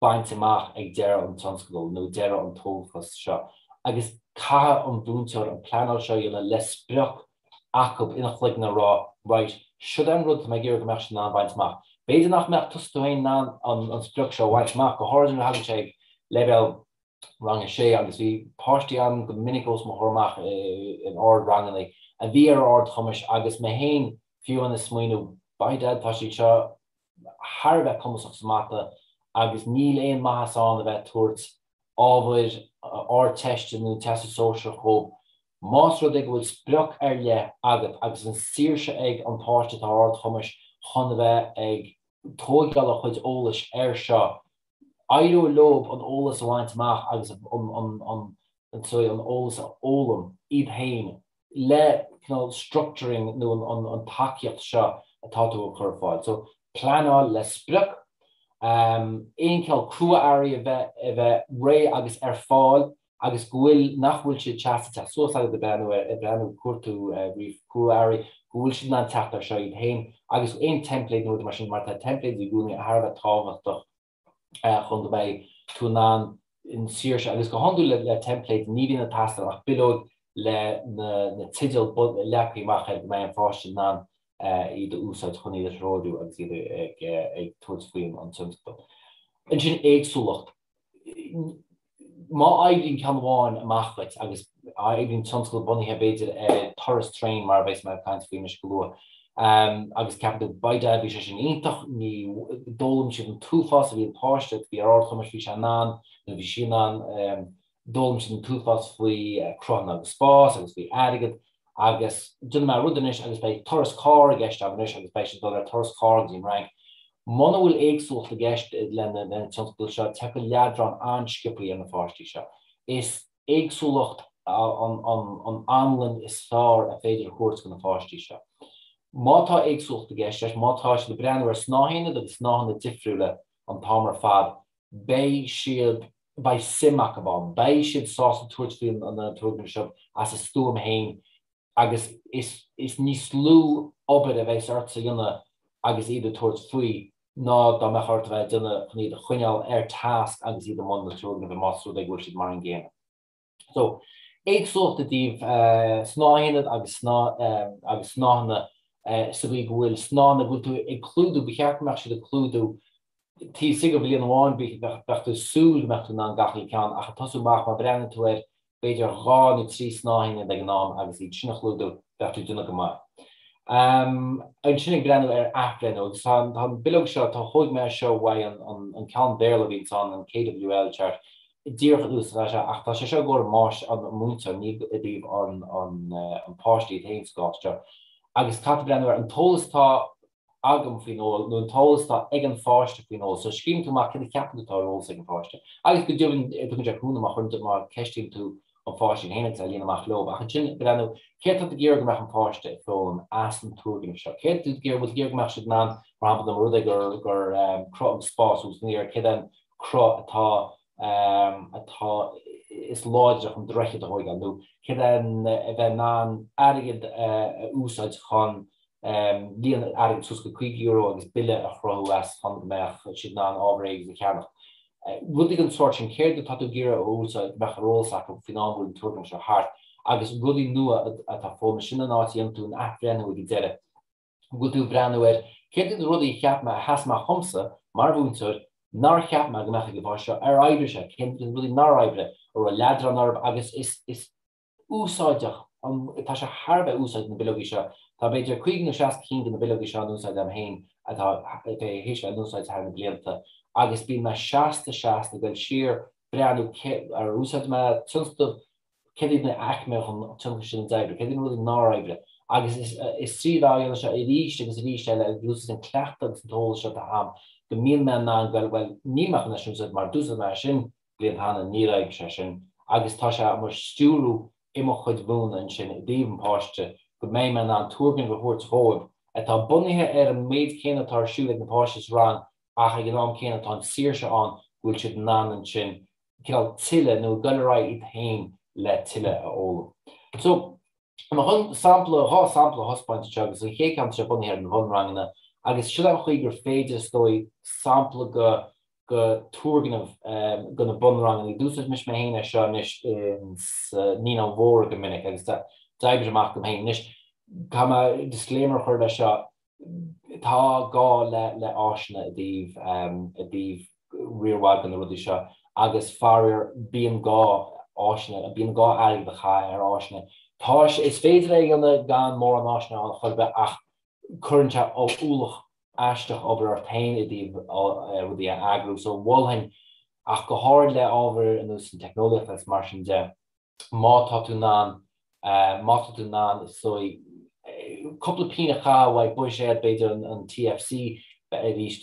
bainte amach ag deireadh an tionscadail nó deireadh an tógachas seo agus caithfidh an mhúinteoir an pleanáil seo a dhéanamh le sprioc acu ina chloigeann a rá right, siod é an rud atá mé ag iarraidh go mbeadh siad in ann a bhaint amach. B'fhéidir nach mbeadh tusa tú féin in ann an sprioc seo a bhaint amach, go háirid nuair a thagann sé ag leibhéal rang a sé agus bhí páistí ann go minic os mo chomhair amach in ard-ranganna a bhí ar ardchumais agus mé féin fiú ag smaoineamh by dad tá siad seo thar a bheith cumasach sa mata agus níl aon maitheas ann a bheith ag tabhairt ábhair Ardteiste nó Teastas Sóisearach dhóibh. Más rud é go bhfuil sprioc ar leith agat agus an saoirse ag an páiste atá ar ardchumais chun a bheith ag tóigeáil a chuid eolais air seo, éireoidh leob an eolas a bhaint amach agus an an eolas a fhoghlaim iad féin le cineál structuring nó an tacaíocht seo atá tú a chur ar fáil. So pleanáil le sprioc, aon chineál crua-earraí a bheith a bheith réidh agus ar fáil agus go bhfuil, nach bhfuil siad seasta teacht suas agat ag breathnú ar, ag breathnú cuartú ríomh crua-earraí, go bhfuil siad in ann teacht ar seo iad féin agus aon template nó rudaí mar sin mar tá templates i gcónaí thar a bheith tábhachtach chun go mbeidh tú in ann an saoirse, agus go hiondúil le template ní bhíonn ag teastáil ach bileog le na teidil leagtha amach air go mbeidh an pháiste in ann iad a úsáid chun iad a threorú agus iad ag tabhairt faoi an tionscadal. Ansin éagsúlacht. Má oibríonn ceann amháin amach duit agus oibríonn tionscadal bunaithe b'fhéidir ar turas traein mar a bheas mé ag caint faoi anois go luath agus ceapann tú by dad bhí sé sin iontach, ní, d'fhoghlaim siad an t-uafás a bhí an páiste a bhí ar ardchumais bhí sé in ann nó bhí sí in ann d'fhoghlaim siad an t-uafás faoi cruthanna agus spás agus faoi airgead agus déanfaidh mé rud anois agus beidh turas cairr i gceist agam anois agus beidh siad ag dul ar turas cairr go dtí an Fhrainc. Muna bhfuil éagsúlacht i gceist le na tionscadail seo, tiocfaidh leadrán an-sciobthaí ar na pháistí seo. Is éagsúlacht an an anlann is fearr a féidir a thabhairt do na pháistí seo. Má tá éagsúlacht i gceist leis, má tá siad ag breathnú ar snáithaonaid agus snáitheanna difriúla an t-am ar fad, beidh siad, beidh suim acu ann, beidh siad sásta tabhairt faoi an turgnamh seo as a stuaim féin agus is is níos lú obair a bheas ortsa a dhéanamh agus iad ag tabhairt faoi ná dá mbeadh ort a bheith ag déanamh chun iad a choinneáil ar tasc agus iad i mbun na turgnaimhe más rud é go bhfuil siad mar an gcéanna. So, éagsúlacht i dtaobh snáithaonad agus agus snáitheanna sa gcaoi go bhfuil snáitheanna go bhfuil tú ag clúdú, ba cheart go mbeadh siad ag clúdú taobh istigh de bhliain amháin, bheadh tú ag súil go mbeadh tú in ann gach uile ceann ach ag tosú amach má bhreathnaíonn tú ar b'fhéidir 2 nó 3 snáithaonad ag an am agus iad sin a chlúdú, bheadh tú ag déanamh go maith. Ansin ag breathnú ar athbhreithniú agus tá an bileog seo, tá thóig mé seo uaidh an ceann Béarla a bhíonns ann, an KWL chart, díreach anuas atá sé ach tá sé seo i gcomhair an múinteoir, ní i dtaobh an páiste iad féin sa gcás seo. Agus caithfidh tú breathnú ar an t-eolas atá agam faoin eolas, nó an t-eolas atá ag an pháiste faoin eolas. So scríobhann tú amach céard a cheapann tú atá ar eolas ag an pháiste. Agus go deimhin tugann sé cúnamh má chuireann tú, má ceistíonn tú an pháiste féin agus é a líonadh amach leo. Ach ansin breathnú céard tá tú ag iarraidh go mbeadh an páiste ag foghlaim as an turgnamh seo. Céard tá tú ag iarraidh, bhfuil tú ag iarraidh go mbeadh siad in ann, mar shampla, dá mba rud é gur, gur cruth agus spás, bhfuil tú ag iarraidh céard é an cruth atá atá is láidre chun droichead a thóigeáil nó céard é an a bheith in ann airgead a úsáid chun líon airgead suas go €50 agus bille a chruthú as chun go mbeadh siad in ann ábhar éigin a cheannach. Rudaí den sórt sin, céard atá tú ag iarraidh a úsáid go mbeadh ar eolas acu faoin am go bhfuil an turgnamh seo thart agus rudaí nua atá foghlamtha, sin an áit a dhéanann tú an athbhreithniú ag an deireadh. Go bhfuil tú ag breathnú ar céard iad na rudaí a cheap mé a sheas amach dhomsa mar mhúinteoir nár cheap mé go mbeadh ag an bpáiste seo, ar oibrigh sé, céard iad na rudaí nár oibrigh, a raibh leadrán orthu agus is, is úsáideach, tá sé thar a bheith úsáideach na bileogaí seo. Tá b'fhéidir 50 nó 60 cinn de na bileogaí seo in úsáid agam féin atá théis bheith in úsáid thar na blianta agus bíonn mé seasta seasta ag dul siar breathnú ar úsáid mé tionscnamh, céard iad na aicme chun tionscnamh sin a d'oibrigh, céard iad na rudaí nár oibrigh. Agus is trí bheith á dhéanamh seo arís agus arís eile agus úsáid an cleachtadh agus an t-eolas seo atá agam go mbíonn mé in ann goil, bhuel, níl mé chun é sin a úsáid mar d'úsáid mé é sin bliain cheana, níor oibrigh sé sin agus tá sé á mo stiúrú i mo chuid mhúineadh ansin i dtaobh an pháiste go mbeidh mé in ann turgnamh a thabhairt dhóibh atá bunaithe ar an méid céanna atá ar siúl ag na páistí sa rang ach ag an am céanna tá an saoirse ann go bhfuil siad in ann ansin cineál tuilleadh nó dul ar aghaidh iad féin le tuilleadh a fhoghlaim. So, tá mé chun sampla, 2 sampla a thaispeáint anseo agus an chéad cheann tá sé bunaithe ar na bhunranganna agus seo an chaoi gur féidir is dóigh sampla go go turgnamh go na bunranganna. D'úsáid mise mé féin é seo anois ins Naíonáin Mhóra go minic agus d'oibrigh sé amach dom féin. Anois, caithfidh mé disclaimer a chur leis seo, tá gá le le áiseanna i dtaobh i dtaobh riar mhaith de na rudaí seo agus faraor bíonn gá áiseanna, bíonn gá airgead a chaitheamh ar áiseanna. Tá sé, is féidir é a dhéanamh gan mórán áiseanna ann chor ar bith ach cuireann sé ualach aisteach obair ort féin i dtaobh rudaí a eagrú. So mholfainn, ach go háirid le ábhair ar nós an teicneolaíocht agus mar sin de, má tá tú in ann, má tá tú in ann is dóigh, cúpla pingin a chaitheamh uaidh buiséad, b'fhéidir an TFC, arís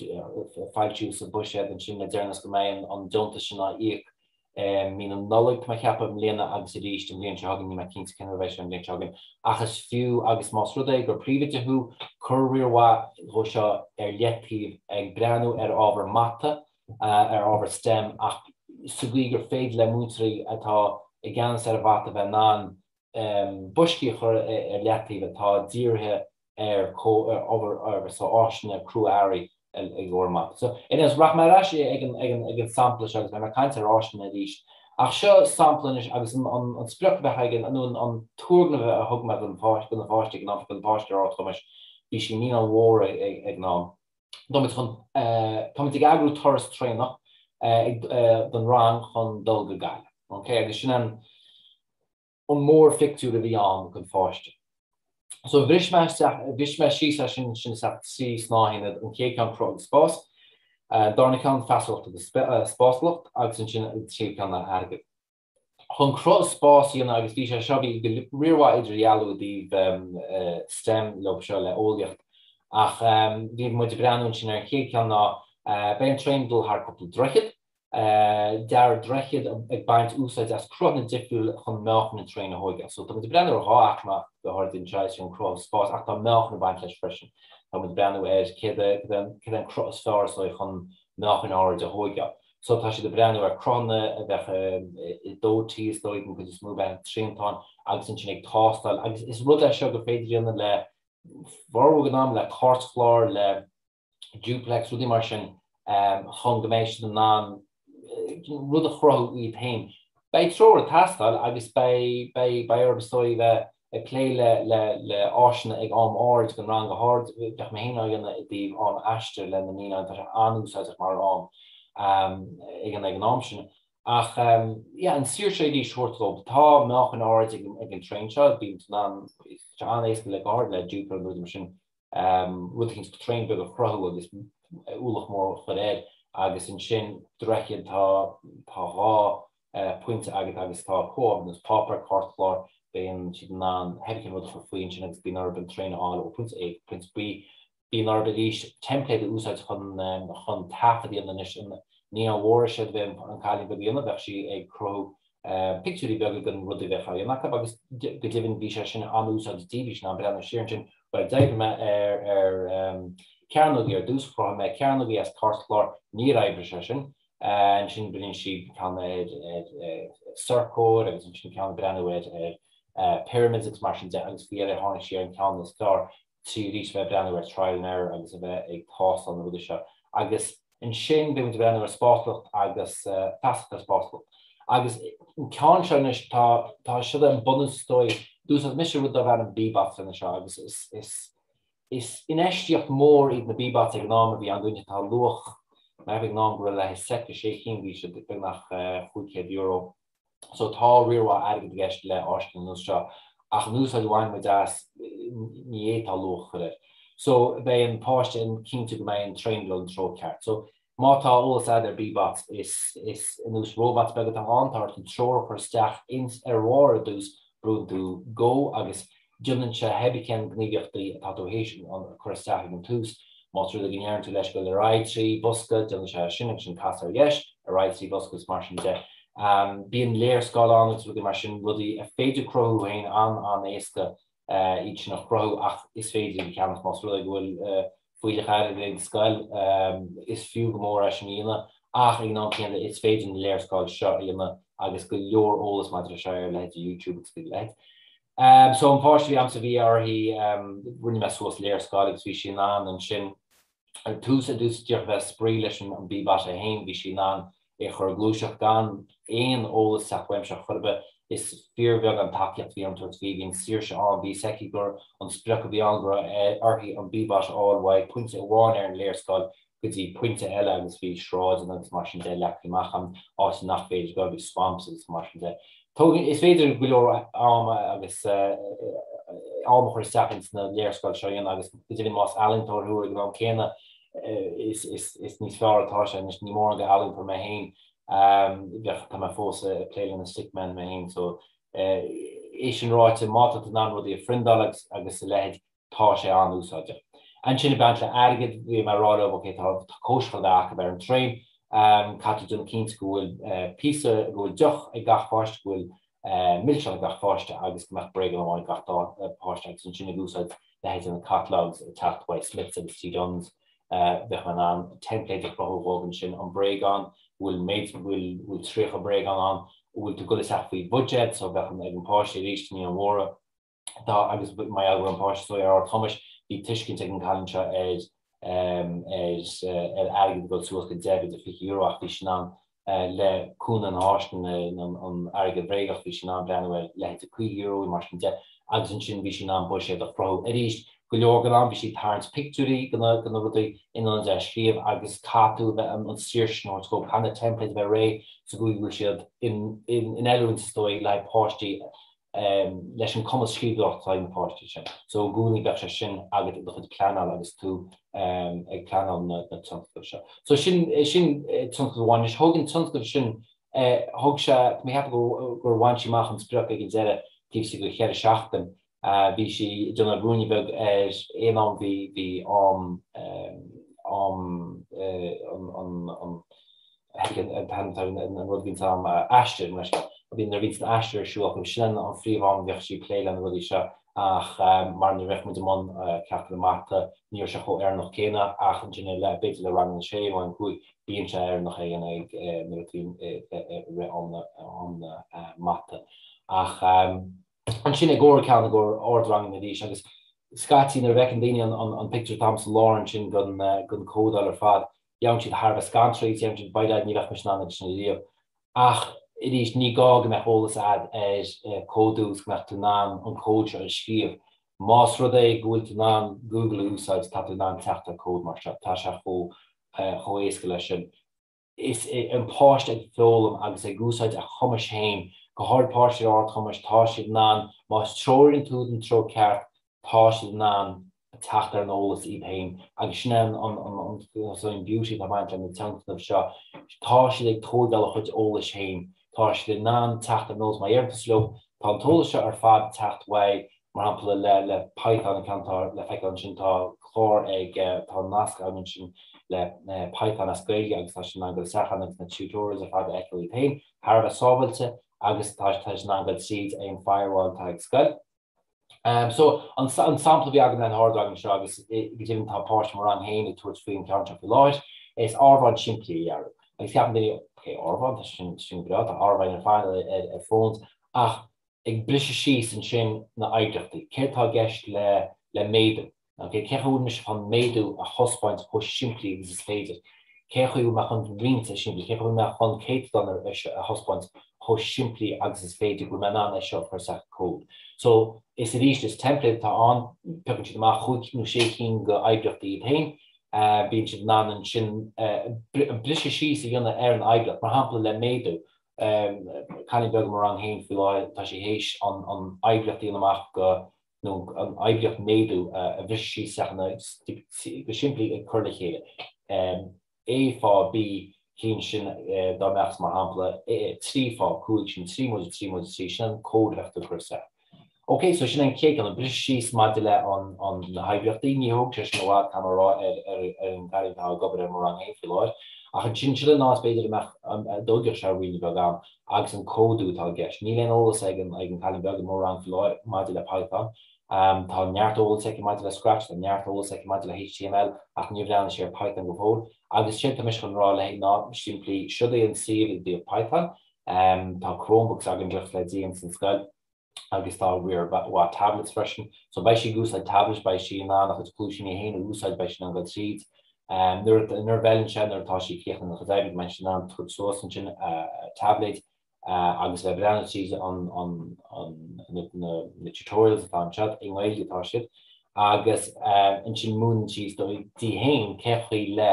foilsíodh sa bhuiséad ansin le deireanas go mbeidh an deontas sin á íoc i mí na Nollag, tá mé ag ceapadh, i mbliana agus arís an bhliain seo chugainn, níl mé cinnte cén uair a bheidh sé an bhliain seo chugainn, ach is fiú agus más rud é gur príomhoide thú, cuir riar mhaith dhó seo ar leataobh ag breathnú ar ábhar mata, ar ábhar stem ach sa gcaoi gur féidir le múinteoirí atá i gceannas ar an mhata bheith in ann boscaí a chur ar leataobh atá dírithe ar ábhar so áiseanna crua-earraí i gcomhair mata. So, anyways, rachaidh mé ar ais ag an, ag an, ag an sampla seo agus beidh mé ag caint ar áiseanna arís. Ach seo sampla anois agus an, an, an sprioc a bheadh ag an, nó an, an turgnamh a thug mé don pháiste, do na páistí ag an am, don pháiste ar Ard Chumais, bhí sí i Naíonáin Mhóra ag, ag an am. Táimid chun, táimid ag eagrú turas traenach ag, don rang chun dul go Gaillimh. Ok, agus sin an, an mórphictiúr a bhí ann don pháiste. So bhris mé isteach, bhris mé síos é sin sin isteach trí shnáithaonad, an chéad ceann cruth agus spás, an darna ceann feasacht agus spásúlacht agus ansin an tríú ceann ná airgead. Chun cruth is spás a dhéanamh agus bhí sé seo, bhí riar mhaith idirdhealú i dtaobh STEM leo seo le eolaíocht ach bhí muid ag breathnú ansin ar an chéad ceann ná beidh an traein ag dul thar cúpla droichead, Dear droichead ag baint úsáid as cruthanna difriúla chun meáchan an traein a thóigeáil. So tá muid ag breathnú ar dhá aicme ach go háirid anseo is an cruth agus spás ach tá meáchan ag baint leis freisin. Tá muid ag breathnú ar céard é an cruth is fearr is dóigh chun meáchan áirid a thóigeáil. So tá siad ag breathnú ar cruthanna a bheadh i dTí is dóigh den chuid is mó bheith triantán agus ansin ag tástáil agus is rud é seo gur féidir a dhéanamh le formhór den am le cairtchlár le duplex, rudaí mar sin, chun go mbeidh siad in ann rud a chruthú iad féin. Beidh treoir ag teastáil agus beidh, beidh, beidh orthu is dóigh bheith ag plé le, le, le áiseanna ag am ard don rang go hard. Bheadh mé féin á dhéanamh i dtaobh am aistir le na naíonáin, tá sé an-úsáideach mar am ag an, ag an am sin. Ach yeah, an saoirse arís a thabhairt dóibh. Tá meáchan ard ag, ag an traein seo, bíonn tú in ann, tá sé an-éasca le go háirid le duplex nó rudaí mar sin, rud éicint traein beag a chruthú agus ualach mór a chur air agus ansin droichead tá tá dhá phointe agat agus tá comhábhar ar nós páipéar, cairtchlár, bíonn siad in ann cén rud a chur faoi ansin agus bíonn orthu an traein a fháil ó phointe A go pointe B. Bíonn orthu arís teimpléad a úsáid chun chun taifead a dhéanamh anois. Naíonáin Mhóra siad bheadh an cailín beag a dhéanamh bheadh sí ag cruthú pictiúirí beaga den rud a bheadh á dhéanamh acu agus go deimhin bhí sé sin an-úsáideach di, bhí sí in ann breathnú siar ansin, bhuel d'oibrigh mé ar ar cearnógaí ar dtús, chruthaigh mé cearnógaí as cairtchlár, níor oibrigh sé sin, ansin rinne sí ceann ar ar sorcóir agus ansin ceann ag breathnú ar ar pyramids agus mar sin de agus faoi dheireadh tháinig sí ar an ceann is fearr trí arís a bheith ag breathnú ar trial and error agus a bheith ag tástáil na rudaí seo agus Ansin beidh muid ag breathnú ar spásúlacht agus feasacht ar spásúlacht. Agus an ceann seo anois, tá, tá siad an bunús is dóigh, d'úsáid mise rud darb ainm Bee-Bots lena seo agus is, is, is infheistíocht mhór iad na Bee-Bots ag an am a bhí ann dúinne, tá luach, ag an am go raibh le haghaidh seit de sé chinn, bhí siad beagnach €500. So tá riar mhaith airgid i gceist le áiseanna ar nós seo, ach an úsáid a bhain muid as, ní fhéadfá luach a chur air. So beidh an páiste ag cinntiú go mbeidh an traein ag dul an treo ceart. So má tá eolas agat ar Bee-Bots, is is ar nós robots beag atá ann, tá ort an treoir a chur isteach ins ar bharr ar dtús, brúann tú go agus. Déanann sé pé cén gníomhaíochtaí atá tú théis a chur isteach ag an tús. Más rud é go ndeireann tú leis dul ar aghaidh 3 bhosca, déanann sé sin agus sin cas ar dheis, ar aghaidh 3 bhosca agus mar sin de. Bíonn léarscáil ann agus rudaí mar sin, rudaí a féidir cruthú féin an-an-éasca iad sin a chruthú ach is féidir iad a cheannach más rud é go bhfuil fuílleach airgid ag an scoil. Is fiú go mór é sin a dhéanamh ach ag an am céanna is féidir na léarscáil seo a dhéanamh agus go leor eolas maidir leis seo ar leithéidí YouTube agus a leithéid. So an páiste a bhí agamsa bhí uirthi, rinne mé suas léarscáil agus bhí sí in ann ansin ar tús ar dtús díreach bheith ag spraoi leis an Bee-Bot é féin, bhí sí in ann é a chur ag gluaiseacht gan aon eolas teacht uaimse ar chor ar bith. Is fíorbheag an tacaíocht a bhí á tabhairt di, bhí an saoirse ann, bhí fhios aici gur an sprioc a bhí ann go raibh uirthi an Bee-Bot a fháil uaidh pointe amháin ar an léarscáil go dtí pointe eile agus bhí sráideanna agus mar sin de leagtha amach ann, áit nach féidir dul, bhí swamps agus mar sin de. Tógann, is féidir go leor ama agus am a chur isteach ins na léarscáil seo a dhéanamh agus go deimhin más ealaíontóir thú ag an am céanna is, is, is níos fearr atá sé anois, ní mórán d'ealaíontóir mé féin, bheadh, tá mé fós ag plé le na stickmen mé féin so é sin ráite má tá tú in ann rudaí a phriondáil agus, agus a leithéid, tá sé an-úsáideach. Ansin ag baint le airgead, bhí mé ag rá leo, ok, tá cóisir chun a bheith acu ar an traein, caithfidh tú déanamh cinnte go bhfuil píosa, go bhfuil deoch ag gach páiste, go bhfuil milseán ag gach páiste agus go mbeadh bréagán amháin ag gach dá páiste agus ansin ag úsáid leithéid de na catalogs ag teacht uaidh Smyths agus T Dunnes, bheadh mé in ann teimpléid a chruthú dhóibh ansin, an bréagán, bhfuil méid, bhfuil, bhfuil 30 bréagán ann, bhfuil tú ag dul isteach faoi bhuiséad, so bheadh ag an páiste arís, ní an mhóra. Tá, agus mar gheall go raibh an páiste so ar ardchumais, bhí tuiscint ag an gcailín seo ar ar airgead ag dul suas go deich b'fhéidir €20 ach bhí sí in ann le cúnamh an pháiste an airgead bhréagach, bhí sí in ann breathnú ar leithéid de €50 mar sin de agus ansin bhí sí in ann buiséad a chruthú. Arís, go leor den am bhí sí ag tarraingt pictiúirí de na de na rudaí in ionad é a scríobh agus caithfidh tú a bheith an saoirse sin a thabhairt dóibh, caithfidh na teimpléid a bheith réidh sa gcaoi go bhfuil siad in in oiriúint is dóigh le haghaidh páistí leis an cumas scríbhneoireachta atá ag na páistí sin. So i gcónaí bheadh sé sin agat i do chuid pleanála agus tú ag pleanáil na tionscadail seo. So sin sin tionscadal amháin. Anois thóg an tionscadal sin, thóg sé, tá mé ag ceapadh gur gur bhain sí amach an sprioc ag an deireadh taobh istigh de cheithre seachtain. Bhí sí ag déanamh ruainne beag ar aon am bhí bhí am am an an an an rud a bhíonn am Aistear, mar sin, nuair a bhíonn an Aistear ar siúl acu, sin an phríomh-am a bheadh sí ag plé le na rudaí seo ach mar nuair a bheadh muid i mbun ceachtanna mata, ní raibh sé chomh oiriúnach céanna ach ansin le, b'fhéidir le rang a sé nó rang a 5, bíonn sé oiriúnach é a dhéanamh ag nuair a bhíonn i rith am na mata. Ach ansin i gcomhair ceann i gcomhair ardranganna arís agus scaití nuair a fheiceann daoine an pictiúr atá sa lár ansin den códáil ar fad, Gheobhann siad thar a bheith scanraithe agus deireann siad, by dad, ní bheadh mise in ann é sin ariamh. Ach arís, ní gá go mbeadh eolas agat ar códú agus go mbeadh tú in ann an cód seo a scríobh. Más rud é go bhfuil tú in ann Google a úsáid, tá tú in ann teacht ar cód mar seo. Tá sé chomh chomh éasca leis sin. Is an páiste ag foghlaim agus ag úsáid a chumais féin, go háirid páistí ar ardchumais, tá siad in ann, má treoraíonn tú den treo ceart, tá siad in ann teacht ar an eolas iad féin agus sin é an beauty atá ag baint le na tionscnaimh seo, tá siad ag tóigeáil a chuid eolais féin, tá siad in ann teacht ar an eolas, má dheireann tusa leo, tá an t-eolas seo ar fad ag teacht uaidh, mar shampla le le Python an ceann atá le feiceáil ansin, tá clár ag, tá nasc ann ansin le Python as Gaeilge agus tá siad in ann dul isteach ann agus na tutorials ar fad a fheiceáil iad féin, thar a bheith sábháilte agus tá siad in ann dul tríd aon firewall atá ag scoil. So, an sampla a bhí agam le na hardrang seo agus go deimhin tá páiste mo rang féin ag tabhairt faoin ceann seo faoi láthair, is áireamhán simplí a dhearadh. Agus ceapann daoine, ok, áireamhán, tá sin sin breá, tá áireamháin ar fad ar ar phones, ach ag briseadh síos ansin na oibríochtaí, céard atá i gceist le le méadú? Ok, cén chaoi a bhfuil mise chun méadú a thaispeáint chomh simplí agus is féidir? Cén chaoi a bhfuil mé chun roinnt a simplí? Cén chaoi a bhfuil mé chun céatadán a thaispeáint chomh simplí agus is féidir go bhfuil mé in ann é seo a chur isteach i cód? So, is arís, is teimpléad atá ann, piocann siad amach chúig nó sé cinn de oibríochtaí iad féin, bíonn siad in ann ansin briseadh síos a dhéanamh ar an oibríocht, mar shampla le méadú, cailín beag i mo rang féin faoi láthair, tá sí théis an oibríocht a dhéanamh amach go nó an oibríocht méadú a bhriseadh síos isteach ina, go simplí ag cur le chéile, A fá B, ciallaíonn sin dá mbeadh mar shampla 3 fá 5, sin 3 móide 3 móide 3, sin an cód a bheadh tú ag cur isteach. Ok, so sin an chéad ceann, an briseadh síos maidir le an, an, na hoibríochtaí. Ní thóg sé sin i bhfad, caithfidh mé a rá, ar, ar, ar an gcailín atá ag obair ar mo rang féin faoi láthair. Ach ansin, sin an áit b'fhéidir a mbeadh, a dtógfadh sé ruainne beag am, agus an códú atá i gceist. Níl aon eolas ag an, ag an cailín beag i mo rang faoi láthair maidir le Python. Tá neart eolas aici maidir le Scratch, tá neart eolas aici maidir le HTML, ach níor bhreathnaigh sí ar Python go fóill. Agus séard tá mise chun rá léi ná simplí, siod é an suíomh i dtaobh Python. Tá Chromebooks againn buíochas le Dia ins an scoil agus tá riar mhaith tablets freisin. So beidh sí ag úsáid tablet, beidh sí in ann a chuid cluaisíní féin a úsáid, beidh sí in ann dul tríd. Nuair nuair a bhfeileann sé, nuair atá sí críochnaithe lena chuid oibre, beidh sí in ann tabhairt suas ansin a tablet agus bheith ag breathnú tríd an an an na na tutorials atá anseo, i nGaeilge atá siad, agus ansin múineann sí di féin cén chaoi le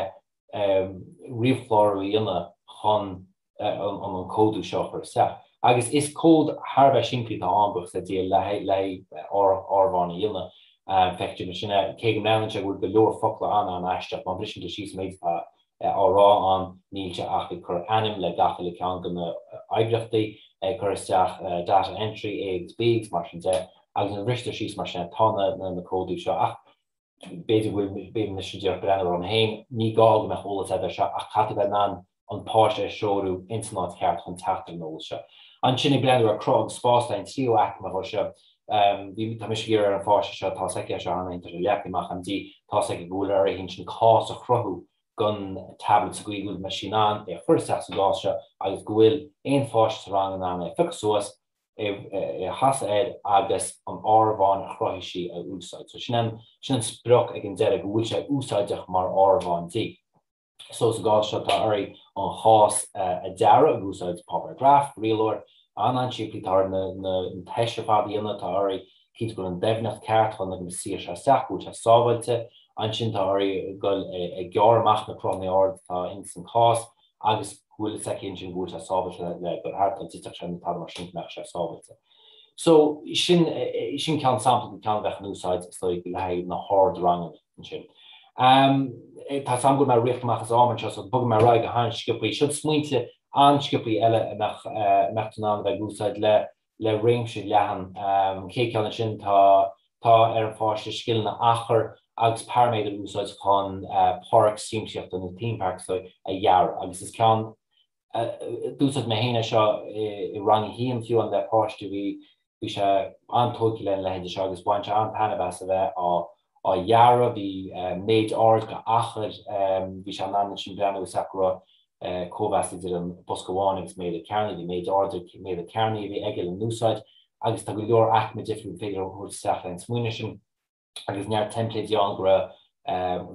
ríomhchlárú a dhéanamh chun an códú seo a chur isteach. Agus is cód thar a bheith simplí atá ann, buíochas le Dia, le haghaidh áireamhán a dhéanamh. Feictear ansin é, cé go mbreathnaíonn sé go bhfuil go leor focla an-an-aisteach, má bhriseann tú síos an méid atá á rá ann, níl sé ach ag cur ainm le gach uile ceann de na oibríochtaí, ag cur isteach data entry, A agus B agus mar sin de. Agus nuair a bhristear síos mar sin é, tá na códaí seo. Ach b'fhéidir go bhfuil, b'fhéidir mise díreach breathnú orm féin, ní gá go mbeadh eolas agat air seo ach caithfidh tú bheith in ann an páiste a threorú ins an áit cheart chun teacht ar an eolas seo. Ansin ag breathnú ar cruth agus spás le an tríú aicme dhó seo, bhí, tá mise ag iarraidh ar an pháiste seo, tá's aici é seo cheana féin, tá sé leagtha amach agam di, tá's aici go bhfuil uirthi ansin cás a chruthú don tablet sa gcaoi go bhfuil sí in ann é a chur isteach sa gcás seo agus go bhfuil aon pháiste sa rang in ann é a phiocadh suas, é a chasadh air agus an áireamhán a chruthaigh sí a úsáid. So sin an, sin an sprioc ag an deireadh, go bhfuil sé úsáideach mar áireamhán di. So sa gcás seo tá uirthi an chás a dearadh ag úsáid páipéar graif, rialóir, an-an-simplí, tá uirthi na, na, na tomhais ar fad a dhéanamh, tá uirthi cinntiú go bhfuil an doimhneacht ceart chun go suífidh sé isteach, go bhfuil sé sábháilte. Ansin tá uirthi dul ag gearradh amach na cruthanna arda atá ins an cás agus go bhfuil fhios aici ansin go bhfuil sé sábháilte le dul thart, dá dtitfeadh sé nó tada mar sin go mbeadh sé sábháilte. So, sin, sin ceann sampla de ceann a bheadh in úsáid is dóigh le haghaidh na hardranganna ansin. Tá 's a'm go bhfuil mé ag rith amach as am anseo so bogfaidh mé ar aghaidh go han-sciobthaí. Siod smaointe an-sciobthaí eile a mbeadh, a mbeadh tú in ann a bheith ag úsáid le le réimse leathan. An chéad cheann ansin, tá tá ar an pháiste scileanna achair agus paraiméadair a úsáid chun páirc siamsaíochta nó theme park a dhearadh agus is ceann d'úsáid mé féin é seo i rang a haon fiú amháin le páiste bhí bhí sé an-tógtha lena leithéid seo agus bhain sé an-taitneamh as a bheith á á dhearadh, bhí méid ard de achair, bhí sé in ann ansin breathnú isteach go raibh cóimheas idir an bosca amháin agus méadar cearnaí, bhí méid ard méadar cearnaí a bhí aige le n-úsáid agus tá go leor aicme difriúil féidir a thabhairt isteach le an smaoineamh sin agus neart teimpléidí ann go raibh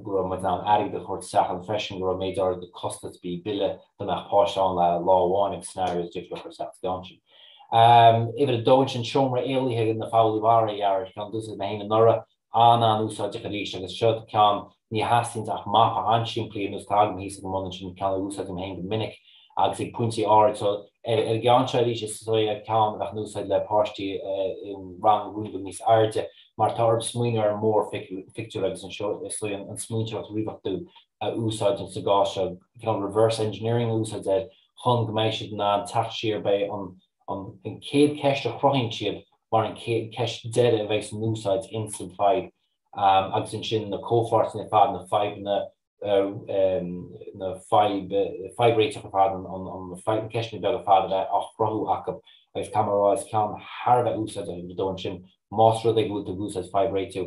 go raibh muid in ann airgead a thabhairt isteach ann freisin, go raibh méid ard de costas bídh bille dá mbeadh páiste ann le lá amháin agus scenarios difriúil a chur isteach sa gceann sin. Uimhir a dó ansin, seomra éalaithe na foghlaí mhara a dhearadh, ceann d'úsáid mé féin anuraidh, an-an-úsáideach arís agus seo ceann, ní theastaíonns ach mapa an-simplí ar nós atá agam thíos ag an mbun ansin, ceann a úsáidim féin go minic agus ag pointí áirid. So ar an gceann seo arís is é ceann a bheadh in úsáid le páistí i rang ruainne beag níos airde mar tá orthu smaoineamh ar an mórphictiúr agus anseo is dóigh an smaointeoireacht ríomhachtúil a úsáid sa gcás seo, cineál reverse engineering a úsáid air chun go mbeidh siad in ann teacht siar, beidh an an chéad cheist a chruthaíonn siad mar an cheist deiridh a bheidh san úsáid ins an fadhb agus ansin na comhpháirteanna ar fad, na fadhbanna, na fadhb, fadhbréiteach ar fad, an ceisteanna beaga ar fad a bheith á chruthú acu agus caithfidh mé a rá is ceann thar a bheith úsáideach uimhir a dó ansin más rud é go bhfuil tú ag úsáid fadhbréitiú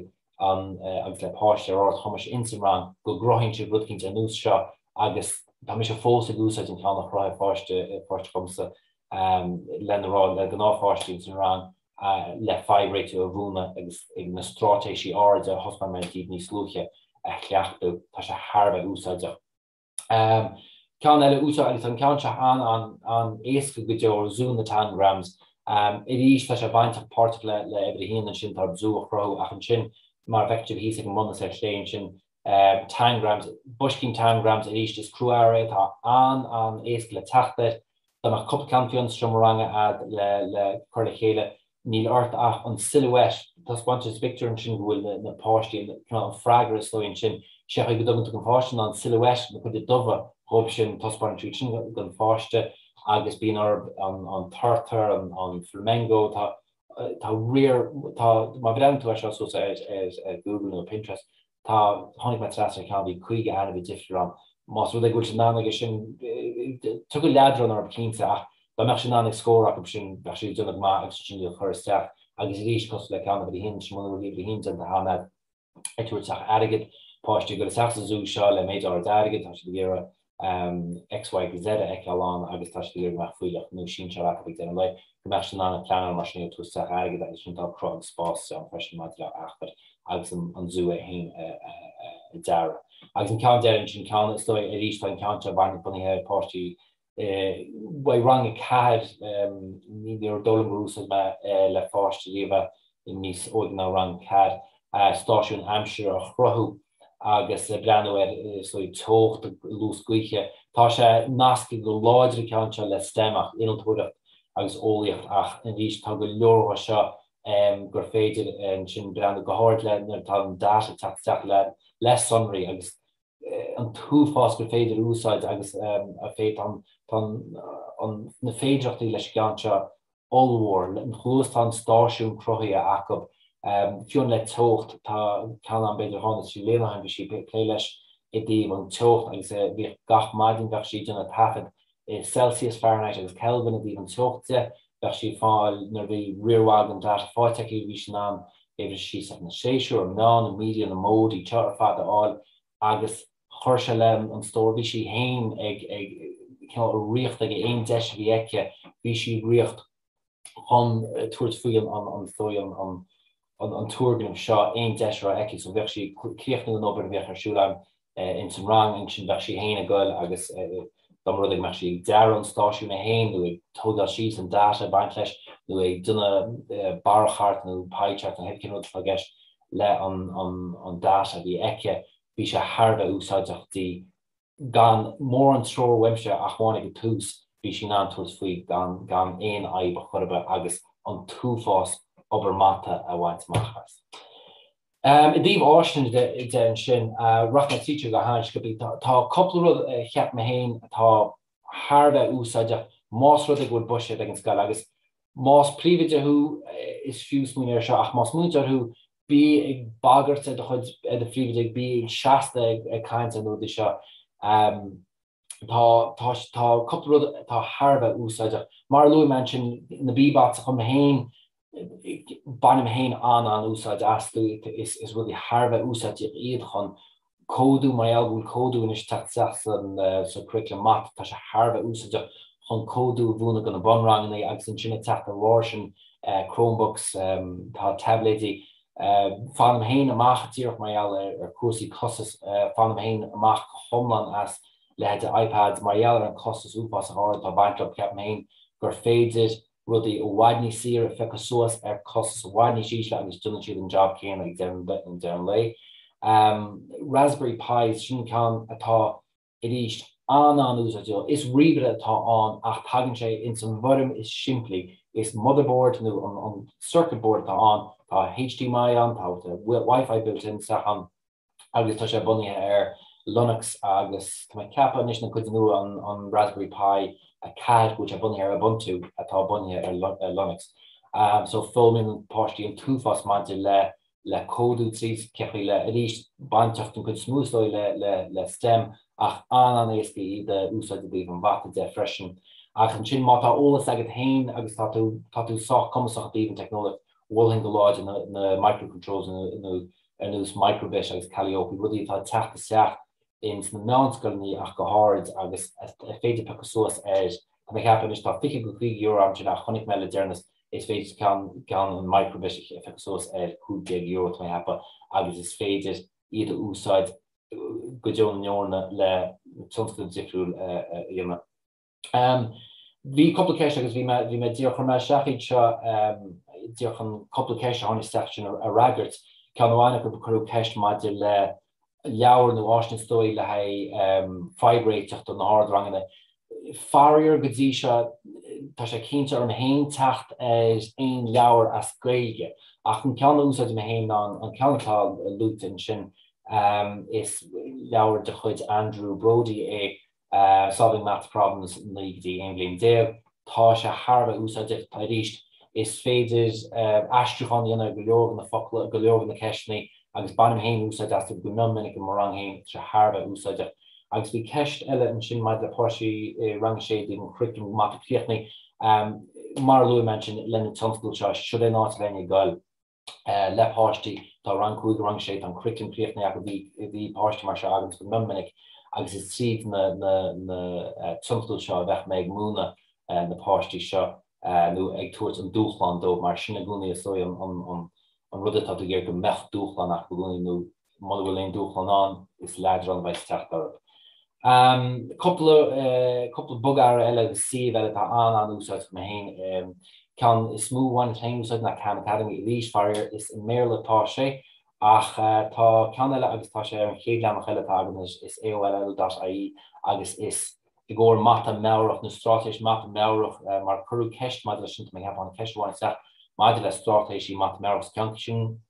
an agus le páiste ar ardchumais ins an rang go gcruthaíonn siad rud eicínt ar nós seo agus tá mise fós ag úsáid an ceann a chruthaigh pháiste páiste dhomsa lena rá le gnáthpháistí ins an rang le fadhbréitiú a mhúineadh agus ag na straitéisí áiride a thaispeáin mé daoibh níos luaithe a chleachtadh. Tá sé thar a bheith úsáideach. Ceann eile úsáid agus an ceann seo an-an-an-éasca go deo, Zú na Tangrams. Arís tá sé bainteach páirteach le le uimhir a haon ansin tá zú a chruthú ach ansin mar a bhfeictear thíos ag an mbun is ar chlé ansin Tangrams, boiscín Tangrams arís is crua-earra é atá an-an-éasca le teacht air. Dá mbeadh cúpla ceann fiú sa seomra ranga a'd le le cur le chéile, níl ort ach an silhouette, taispeántar sa bpictiúr ansin go bhfuil na páistí, cineál an freagra is dóigh ansin, sé chaoi go dtugann tú don pháiste ná an silhouette, na cuide dubha dhóibh sin, taispeánann siad sin don pháiste agus bíonn orthu an an turtar, an an flamengo, tá. Tá riar, tá, má bhreathnaíonn tú air seo suas ar ar Google nó Pinterest, tá, tháinig mé trasna ar cheann, bhí 50 ainmhí difriúil ann. Más rud é go bhfuil siad in ann aige sin, tiocfaidh leadrán orthu cinnte ach dá mbeadh siad in ann ag scór acu sin, bheadh siad ag déanamh go maith agus ansin iad a chur isteach agus arís cosúil le ceann uimhir a haon, sin muna bhfuil uimhir a haon déanta cheana, ag tabhairt isteach airgead, páistí ag dul isteach sa zú seo le méid áirid airgid, tá siad ag iarraidh X, Y agus Z a fheiceáil ann agus tá siad ag iarraidh go mbeadh fuílleach nó sinseáil acu ag deireadh an lae, go mbeadh siad in ann a pleanáil mar sin ag tabhairt isteach airgead agus sin tá cruth agus spás ann freisin maidir le achar agus an zú é féin a dearadh. Agus an ceann deiridh ansin, ceann is dóigh arís tá an ceann seo bunaithe ar pháistí I rang 4, ní dóigh liom gur úsáid mé le pháiste riamh níos óige ná rang 4, stáisiún aimsire a chruthú agus breathnú ar is dóigh teocht, luas gaoithe. Tá sé nasctha go láidir an ceann seo le STEM ach innealtóireacht agus eolaíocht ach arís tá go leor dhe seo gur féidir ansin breathnú go háirid le nuair atá an data ag teacht isteach le le sonraí agus an t-uafás gur féidir a úsáid agus tá na féidearthachtaí leis an gceann seo ollmhór. Chomh luath is atá an stáisiún cruthaithe acu, fiú amháin le teocht, tá ceann ann b'fhéidir dhá nó trí bliana ó shin, bhí sí ag plé leis i dtaobh an teocht agus bhíodh gach maidin bheadh sí ag déanamh taifead i Celsius, Fahrenheit agus Kelvin i dtaobh an teocht de. Bheadh sí ag fáil nuair a bhí riar mhaith den data faighte aici bhí sí in ann é a bhriseadh síos ach na séasúir, an meán, an median, an mode, iad seo ar fad a fháil agus chuir sé le an stór. Bhí sí féin ag ag cineál ag riocht ag aon deis a bhí aici, bhí sí ag riocht chun tabhairt faoi an an an an an an turgnamh seo aon deis a raibh aici. So bheadh sí ag críochnú an obair a bhíodh ar siúl ann ins an rang, ansin bheadh sí féin ag goil agus dá mba rud é go mbeadh sí ag dearadh an stáisiúin é féin nó ag tógáil síos an data ag baint leis nó ag déanamh barrchart nó pie chart nó cén rud atá i gceist le an an data a bhí aici, bhí sé thar a bheith úsáideach di. Gan mórán treoir uaimse ach amháin ag an tús, bhí sí in ann tabhairt faoi gan gan aon fhadhb a chor ar bith agus an t-uafás obair mata a bhaint amach as. I dtaobh áiseanna de ansin, rachaidh mé tríd seo go han-sciobtha. Tá cúpla rud a cheap mé féin atá thar a bheith úsáideach más rud é go bhfuil buiséad ag an scoil agus más príomhoide thú is fiú smaoineamh air seo ach más múinteoir thú bí ag bagairt ar do chuid, ar do phríomhoide, bí ag seasta ag caint ar na rudaí seo. Tá, tá, tá cúpla rud atá thar a bheith úsáideach. Mar a luaigh mé ansin, na Bee-Bots a chum mé féin, bainim féin an-an-úsáid astu. Is, is rudaí thar a bheith úsáideach iad chun códú, mar gheall go bhfuil códú anois ag teacht isteach san, sa curriculum mata, tá sé thar a bheith úsáideach chun códú a mhúineadh do na bunranganna agus ansin ag teacht ar bharr sin, Chromebooks, tá taibléidí. Fanaim féin amach díreach mar gheall ar chúrsaí costais, fanaim féin amach go hiomlán as leithéide iPads mar gheall ar an costas uafásach ard atá ag baint leo. Ceapaim féin gur féidir rudaí i bhfad níos saoire a phiocadh suas ar costas i bhfad níos ísle agus déanann siad an job céanna ag deireadh an lae. Raspberry Pis, sin ceann atá arís, an-an-úsáideach. Is ríomhaire atá ann ach tagann sé ins an bhfoirm is simplí. Is motherboard nó an circuit board atá ann. Tá HDMI ann, tá Wi-Fi built in isteach ann agus tá sé bunaithe ar Linux agus tá mé ag ceapadh anois na cuid nua an Raspberry Pi 4 go bhfuil sé bunaithe ar Ubuntu atá bunaithe ar Linux. So foghlaimíonn páistí an t-uafás maidir le le códú tríd cén chaoi le, arís, bainteach den chuid is mó is dóigh le, le, le stem ach an-an-éasca iad a úsáid i dtaobh an mhata de freisin. Ach ansin má tá eolas agat féin agus tá tú, tá tú sách cumasach i dtaobh an teicneolaíocht, mholfainn go láidir na, na microcontrollers nó, nó ar nós micro:bit agus Calliope, rudaí atá ag teacht isteach ins na meánscoileanna ach go háirid agus ar féidir piocadh suas ar, tá mé ag ceapadh anois tá 20 go 50 euro ansin ach chonaic mé le deireanas Is féidir ceann ceann an micro:bit a phiocadh suas ar €15 tá mé ag ceapadh agus is féidir iad a úsáid go deo na ndeorna le tionscnamh difriúil a dhéanamh. Bhí cúpla ceist agus bhí mé bhí mé díreach chuir mé isteach iad seo díreach chun cúpla ceist a tháinig isteach sin a fhreagairt. Ceann amháin acu cuireadh ceist maidir le leabhar nó áiseanna is dóigh le haghaidh fadhbréiteach do na hardranganna. Faraor go dtí seo tá sé cinnte orm féin teacht ar aon leabhar as Gaeilge ach an ceann a úsáidim mé féin ná an ceann atá luaite ansin. Is leabhar de chuid Andrew Brody é Solving Maths Problems 9 go dtí 11 bhliain. Tá sé thar a bheith úsáideach. Tá arís. Is féidir aistriúchán a dhéanamh ar go leor de na focla, go leor de na ceisteanna agus bainim féin úsáid astu go mion minic i mo rang féin, tá sé thar a bheith úsáideach. Agus bhí ceist eile ansin maidir le páistí i rang a sé i dtaobh an churaclaim mata críochnaithe. Mar a luaigh mé ansin, leis na tionscadail seo, siod é an áit a bheinn ag goil. le páistí atá i rang 5, rang 6, tá an curriculum críochnaithe acu, bhí páistí mar seo agam go mion minic agus is tríd na tionscadail seo a bheadh mé ag múineadh na páistí seo nó ag tabhairt an dúshlán dóibh mar sin i gcónaí is dóigh an rud atá tú ag iarraidh go mbeadh dúshlán acu i gcónaí nó muna bhfuil aon dúshlán ann, is leadrán a bheidh ag teacht orthu. Cúpla cúpla bogearra eile agus suíomh eile atá an-an-úsáideach dom féin. Ceann is mó a bhainim féin úsáid ná Khan Academy arís, faraor is i mBéarla atá sé, ach tá ceann eile agus tá sé ar an chéad leathanach eile atá agam anois, is aoll.ie agus is i gcomhair mata meabhrach nó straitéis mata meabhrach mar cuireadh ceist maidir leis sin, tá mé ag ceapadh, tháinig ceist amháin isteach maidir le straitéisí mata meabhrach, ceann sin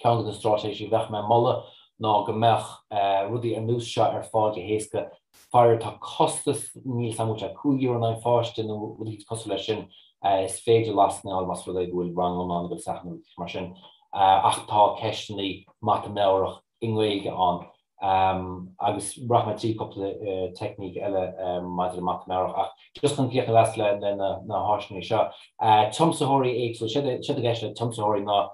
Ceann de na straitéisí a bheadh mé ag moladh ná go mbeadh rudaí ar nós seo ar fáil go héasca. Faraor tá costas, níl 's agam an bhfuil sé €5 in aghaidh an pháiste nó rud éicint cosúil leis sin. Is féidir lascainí a fháil más rud é go bhfuil rang iomlán ag dul isteach nó rud mar sin. Ach tá ceisteanna mata meabhrach i nGaeilge ann. Agus rachaidh mé trí cúpla teicníc eile maidir le mata meabhrach ach just chun críochnú as le na háiseanna seo. Tiomsaitheoirí éagsúla, séard atá i gceist le tiomsaitheoirí ná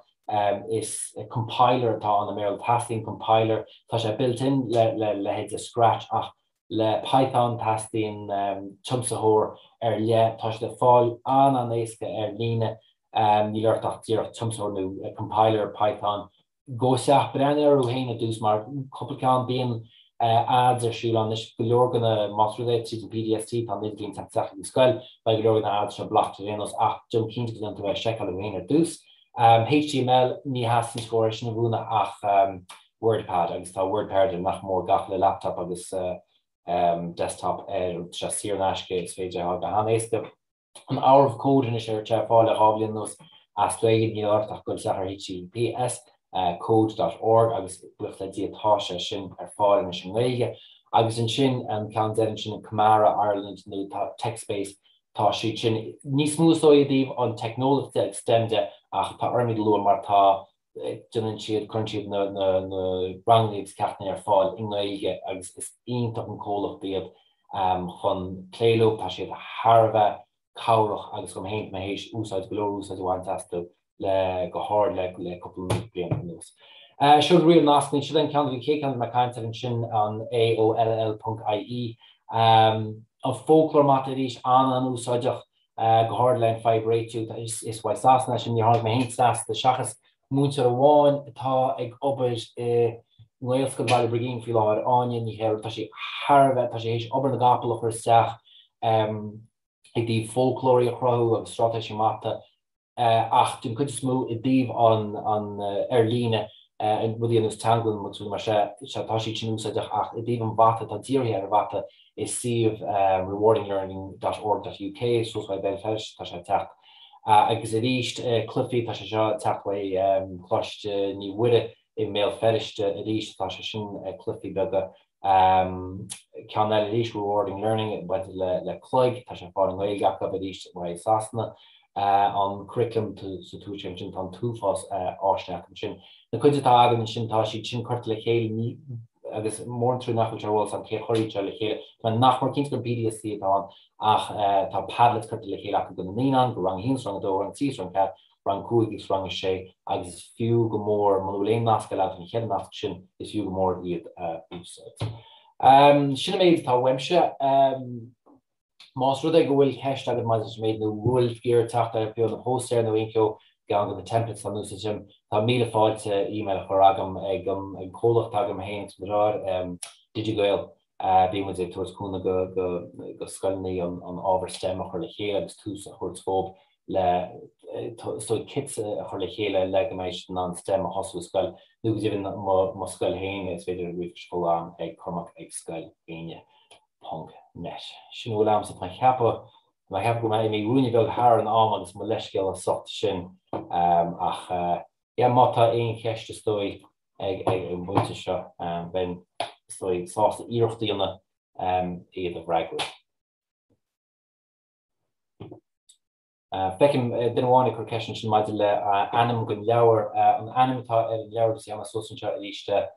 is compiler atá ann i mBéarla, teastaíonn compiler, tá sé built in le leithéid de Scratch ach le Python teastaíonn tiomsaitheoir ar leith, tá siad ar fáil an-an-éasca ar líne, níl ort ach díreach tiomsaitheoir nó compiler Python Gabh isteach, breathnaigh orthu féin i dtús mar cúpla ceann, bíonn ads ar siúl ann anois, go leor de na, más rud é tríd an PDST tá an idirlíon teacht isteach ag an scoil, beidh go leor de na ads seo blocked ar aon nós ach déan cinnte go ndéanann tú é a sheiceáil thú féin ar dtús. HTML, ní theastaíonn scór é sin a mhúineadh ach WordPad agus tá WordPad ar nach mór gach uile laptop agus desktop ar, tá sé saor in aisce, is féidir é a fháil go han-éasca. An Hour of Code anois tá sé ar fáil le 2 bhliain anuas as Gaeilge, níl ort ach dul isteach ar https code dot org agus buíochas le Dia tá sé sin ar fáil anois i nGaeilge. Agus ansin an ceann deiridh ansin an Camara Ireland nó TechSpace tá siad sin níos mó is dóigh i dtaobh an teicneolaíocht de agus STEM de ach tá orm iad a lua mar tá déanann siad, cuireann siad na ranganna agus ceachtanna ar fáil i nGaeilge agus is iontach an comhlacht iad chun plé leo, tá siad thar a bheith cabhrach agus dom féin, tá mé théis úsáid, go leor úsáid a bhaint astu le, go hard le le cúpla bliain anuas. Seo riar nascanna, seo an ceann, an chéad ceann a bhí mé ag caint air ansin, an AOLL.ie. An foclóir mata arís, an-an-úsáideach. go háirid le an fadhb a réitiú. Is uaidh Sasana é sin, níor tháinig mé féin trasna seachas múinteoir amháin atá ag obair i nGaelscoil Bhaile Brigín faoi láthair, Áine Ní Chéilleachair, tá sí thar a bheith, tá sí théis obair na gcapall a chur isteach i dtaobh foclóirí a chruthú agus straitéisí mata. ach den chuid is mó i dtaobh an ar líne, rudaí ar nós teanglann agus rudaí mar sea, sea tá siad sin úsáideach ach i dtaobh an mhata, atá dírithe ar an mhata, is suíomh rewardinglearning dot org dot uk, suas uaidh Béal Feirste, tá sé ag teacht. Agus arís, cluichí, tá sé seo ag teacht uaidh Coláiste Naomh Mhuire i mBéal Feirste arís, tá sé sin cluichí beaga. Ceann eile arís, Rewarding Learning, maidir le cloig, tá sé ar fáil i nGaeilge acu arís uaidh Sasana. An curriculum sa Tuaisceart ansin, tá an t-uafás áiseanna acu ansin. Na cuid atá againn ansin, tá siad sin curtha le chéile agus mór an trua nach bhfuil sé ar eolas agam cé a chuir iad seo le chéile. Tá mé nach mór cinnte gur PDST atá ann ach tá Padlets curtha le chéile acu do na naíonáin, do rang a haon is rang a dó, rang a trí is rang a ceathair, rang 5 agus rang 6 agus is fiú go mór, muna bhfuil aon nasc eile agat an cheithre nasc sin, is fiú go mór iad a úsáid. Sin an méid atá uaimse. Más rud é go bhfuil ceist agat maidir leis an méid nó go bhfuil tú ag iarraidh teacht ar fiú na póstaeir nó aon cheo ceann de na templates atá in úsáid agam, tá míle fáilte email a chur agam ag an comhlacht agam féin agus mo dheartháir, DigiGael. Bíonn muid ag tabhairt cúnamh go scoileanna an ábhar stem a chur le chéile agus tús a thabhairt dóibh le is dóigh kits a chur le chéile le go mbeidh siad in ann stem a thosú i scoil nó go deimhin mo scoil féin is féidir ríomhphost a chur agam ag cormac ag scoil éinne ponc net. Sin a bhfuil agamsa tá mé ag ceapadh tá mé ag ceapadh go mbeidh mé ruainne beag thar an am agus mo leithscéal as ucht sin ach yeah má tá aon cheist is dóigh ag an bpointe seo bheinn is dóigh sásta iarracht a dhéanamh iad a bhfreagrú. Feicim duine amháin ag cur ceist ansin maidir le ainm den leabhar. An ainm atá ar an leabhar, just gheobhaidh mé suas anseo arís é,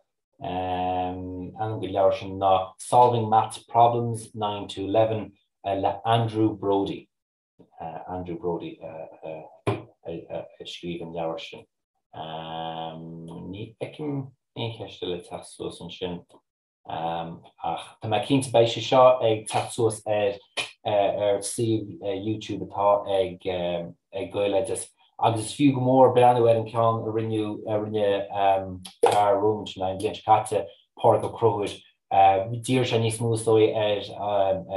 ainm den leabhar sin ná Solving Maths Problems 9 to 11 le Andrew Brody. Andrew Brody a scríobh an leabhar sin. Ní fheicim aon cheist eile ag teacht suas ansin. Ach tá mé cinnte beidh sé seo ag teacht suas ar ar suíomh YouTube atá ag ag Gaeloideas agus is fiú go mór breathnú ar an ceann a rinneadh a rinne fear romham ansin an bhliain seo caite, Pádraig Ó Conchúir. Dírigh sé níos mó is dóigh ar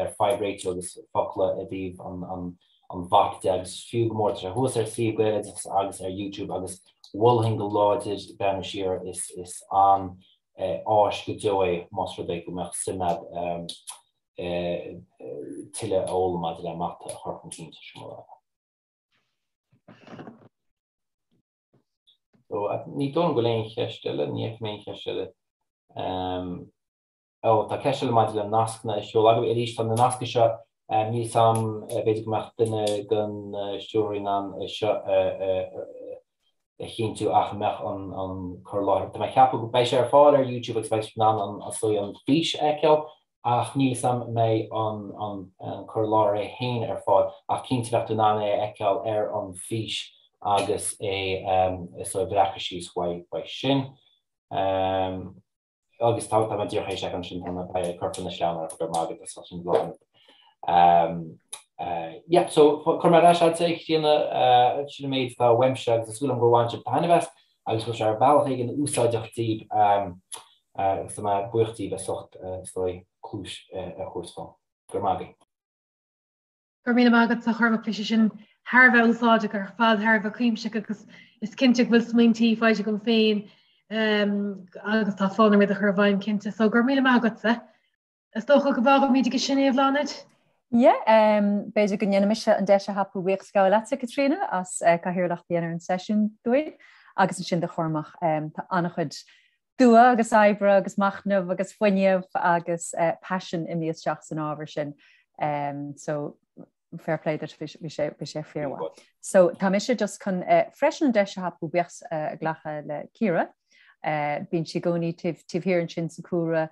ar fadhb-réitiú agus focla i dtaobh an an an mhata de agus is fiú go mór, tá sé thuas ar suíomh Gaeloideas agus ar YouTube agus mholfainn go láidir breathnú siar is is an áis go deo é más rud é go mbeadh suim agat tuilleadh a fhoghlaim maidir le mata a chur chun cinn sa seomra ranga. So, ní dóigh liom go bhfuil aon cheist eile, ní fheicim aon cheist eile. Ó, tá ceist eile maidir le nascanna a sheoladh agaibh. Arís, tá na nasca seo Níl 'fhios a'm, b'fhéidir go mbeadh duine de na stiúrthóirí in ann é seo a chinntiú ach an mbeadh an cur i láthair, tá mé ag ceapadh go beidh sé ar fáil ar YouTube agus beidh sibh in ann an is dóigh an fís a fheiceáil ach níl 'fhios a'm an mbeidh an cur i láthair é féin ar fáil ach cinnte bheadh tú in ann é a fheiceáil ar an bhfís agus é is dóigh a bhreacadh síos uaidh sin. Agus tá tá mé díreach théis fheiceáil ansin tá na cuirfear na sleamhnáin ar go raibh maith agat as sin Bláthnaid. Yeah, so cuirfidh mé ar ais agatsa é Críona sin an méid atá uaimse agus tá súil agam gur bhain sibh taitneamh as agus go raibh sé ar bhealach éigin úsáideach daoibh agus tá mé buíoch díbh as ucht is dóigh cluais a thabhairt dom. Go raibh maith agaibh. Go raibh míle maith agat a Chormaic, bhí sé sin thar a bheith úsáideach ar fad, thar a bheith cuimsitheach agus is cinnte go bhfuil smaointí faighte agam féin agus tá fonn orm iad a chur i bhfeidhm cinnte. So go raibh míle maith agatsa. Is dócha go bhfágfaimid aige sin é, a Bhláthnaid? Yeah, b'fhéidir go ndéanfaidh mise an deis a thapú buíochas a ghabháil leatsa, Caitríona, as cathaoirleacht a dhéanamh ar an seisiún dúinn agus ansin do Chormac. Tá an-chuid dua agus oibre agus machnamh agus fuinneamh agus paisean imithe isteach san ábhar sin. So fair play duit bhí sé bhí sé fíormhaith. So tá mise just chun freisin an deis a thapú buíochas a ghlacadh le Ciara. Bíonn sí i gcónaí taobh taobh thiar ansin sa chúlra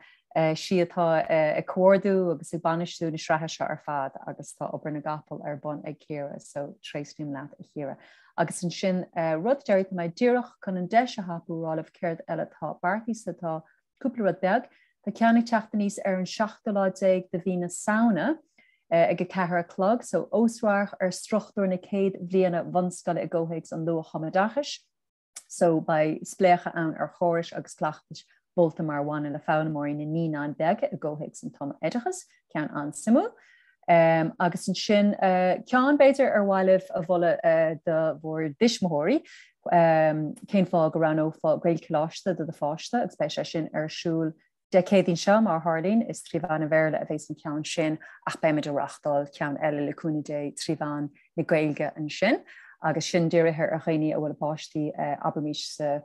sí atá ag comhordú agus ag bainistiú na sraithe seo ar fad agus tá obair na gcapall ar bun ag Ciara so tréaslaím leat a Chiara. Agus ansin rud deiridh, tá mé díreach chun an deis a thapú rá libh céard eile atá beartaithe so tá cúpla rud beag. Tá ceann ag teacht aníos ar an seachtú lá déag de mhí na Samhna ag 4 a chlog, so osradharc ar struchtúr na céad bhliana bhunscoile i gcomhthéacs an luath-thumoideachais. So beidh spléachadh ann ar chórais agus cleachtais mholta mar a bhaineann le foghlaimeoirí na naíonáin bheaga i gcomhthéacs an tumoideachais, ceann an-suimiúil. Um, agus ansin uh, ceann b'fhéidir ar mhaith libh a mholadh uh, do bhur dtuismitheoirí, um, cén fáth go roghnófá Gaelcholáiste do do pháiste agus beidh sé sin ar siúl Dé Céadaoin seo, mar a tharlaíonn, is trí mheán an Bhéarla a bheas an ceann sin ach beimid ag reáchtáil ceann eile le cúnamh Dé trí mheán na Gaeilge ansin agus sin dírithe ar dhaoine a bhfuil a bpáistí, abraimis, sa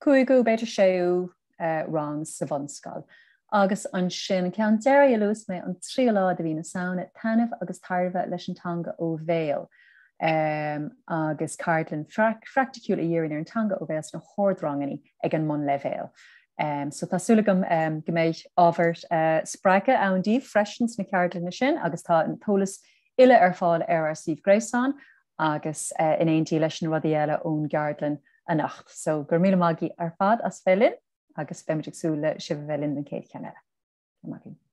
chúigiú, b'fhéidir séú rang sa bhunscoil. Agus ansin an ceann deiridh a luas mé, an tríú lá de mhí na Samhna, taitneamh agus tairbhe leis an teanga ó bhéal agus ceardlann phraiticiúil a dhíríonn ar an teanga ó bhéal sna hardranganna ag an mbunleibhéal. So tá súil agam go mbeidh ábhar spreagtha ann daoibh freisin sna ceardlanna sin agus tá an t-eolas uile ar fáil ar ár suíomh gréasáin agus in éindí leis na rudaí eile ón gceardlann anocht. So go raibh míle maith agaibh ar fad as bheith linn agus beimid ag súil le sibh a bheith linn don chéad cheann eile. Go raibh maith agaibh.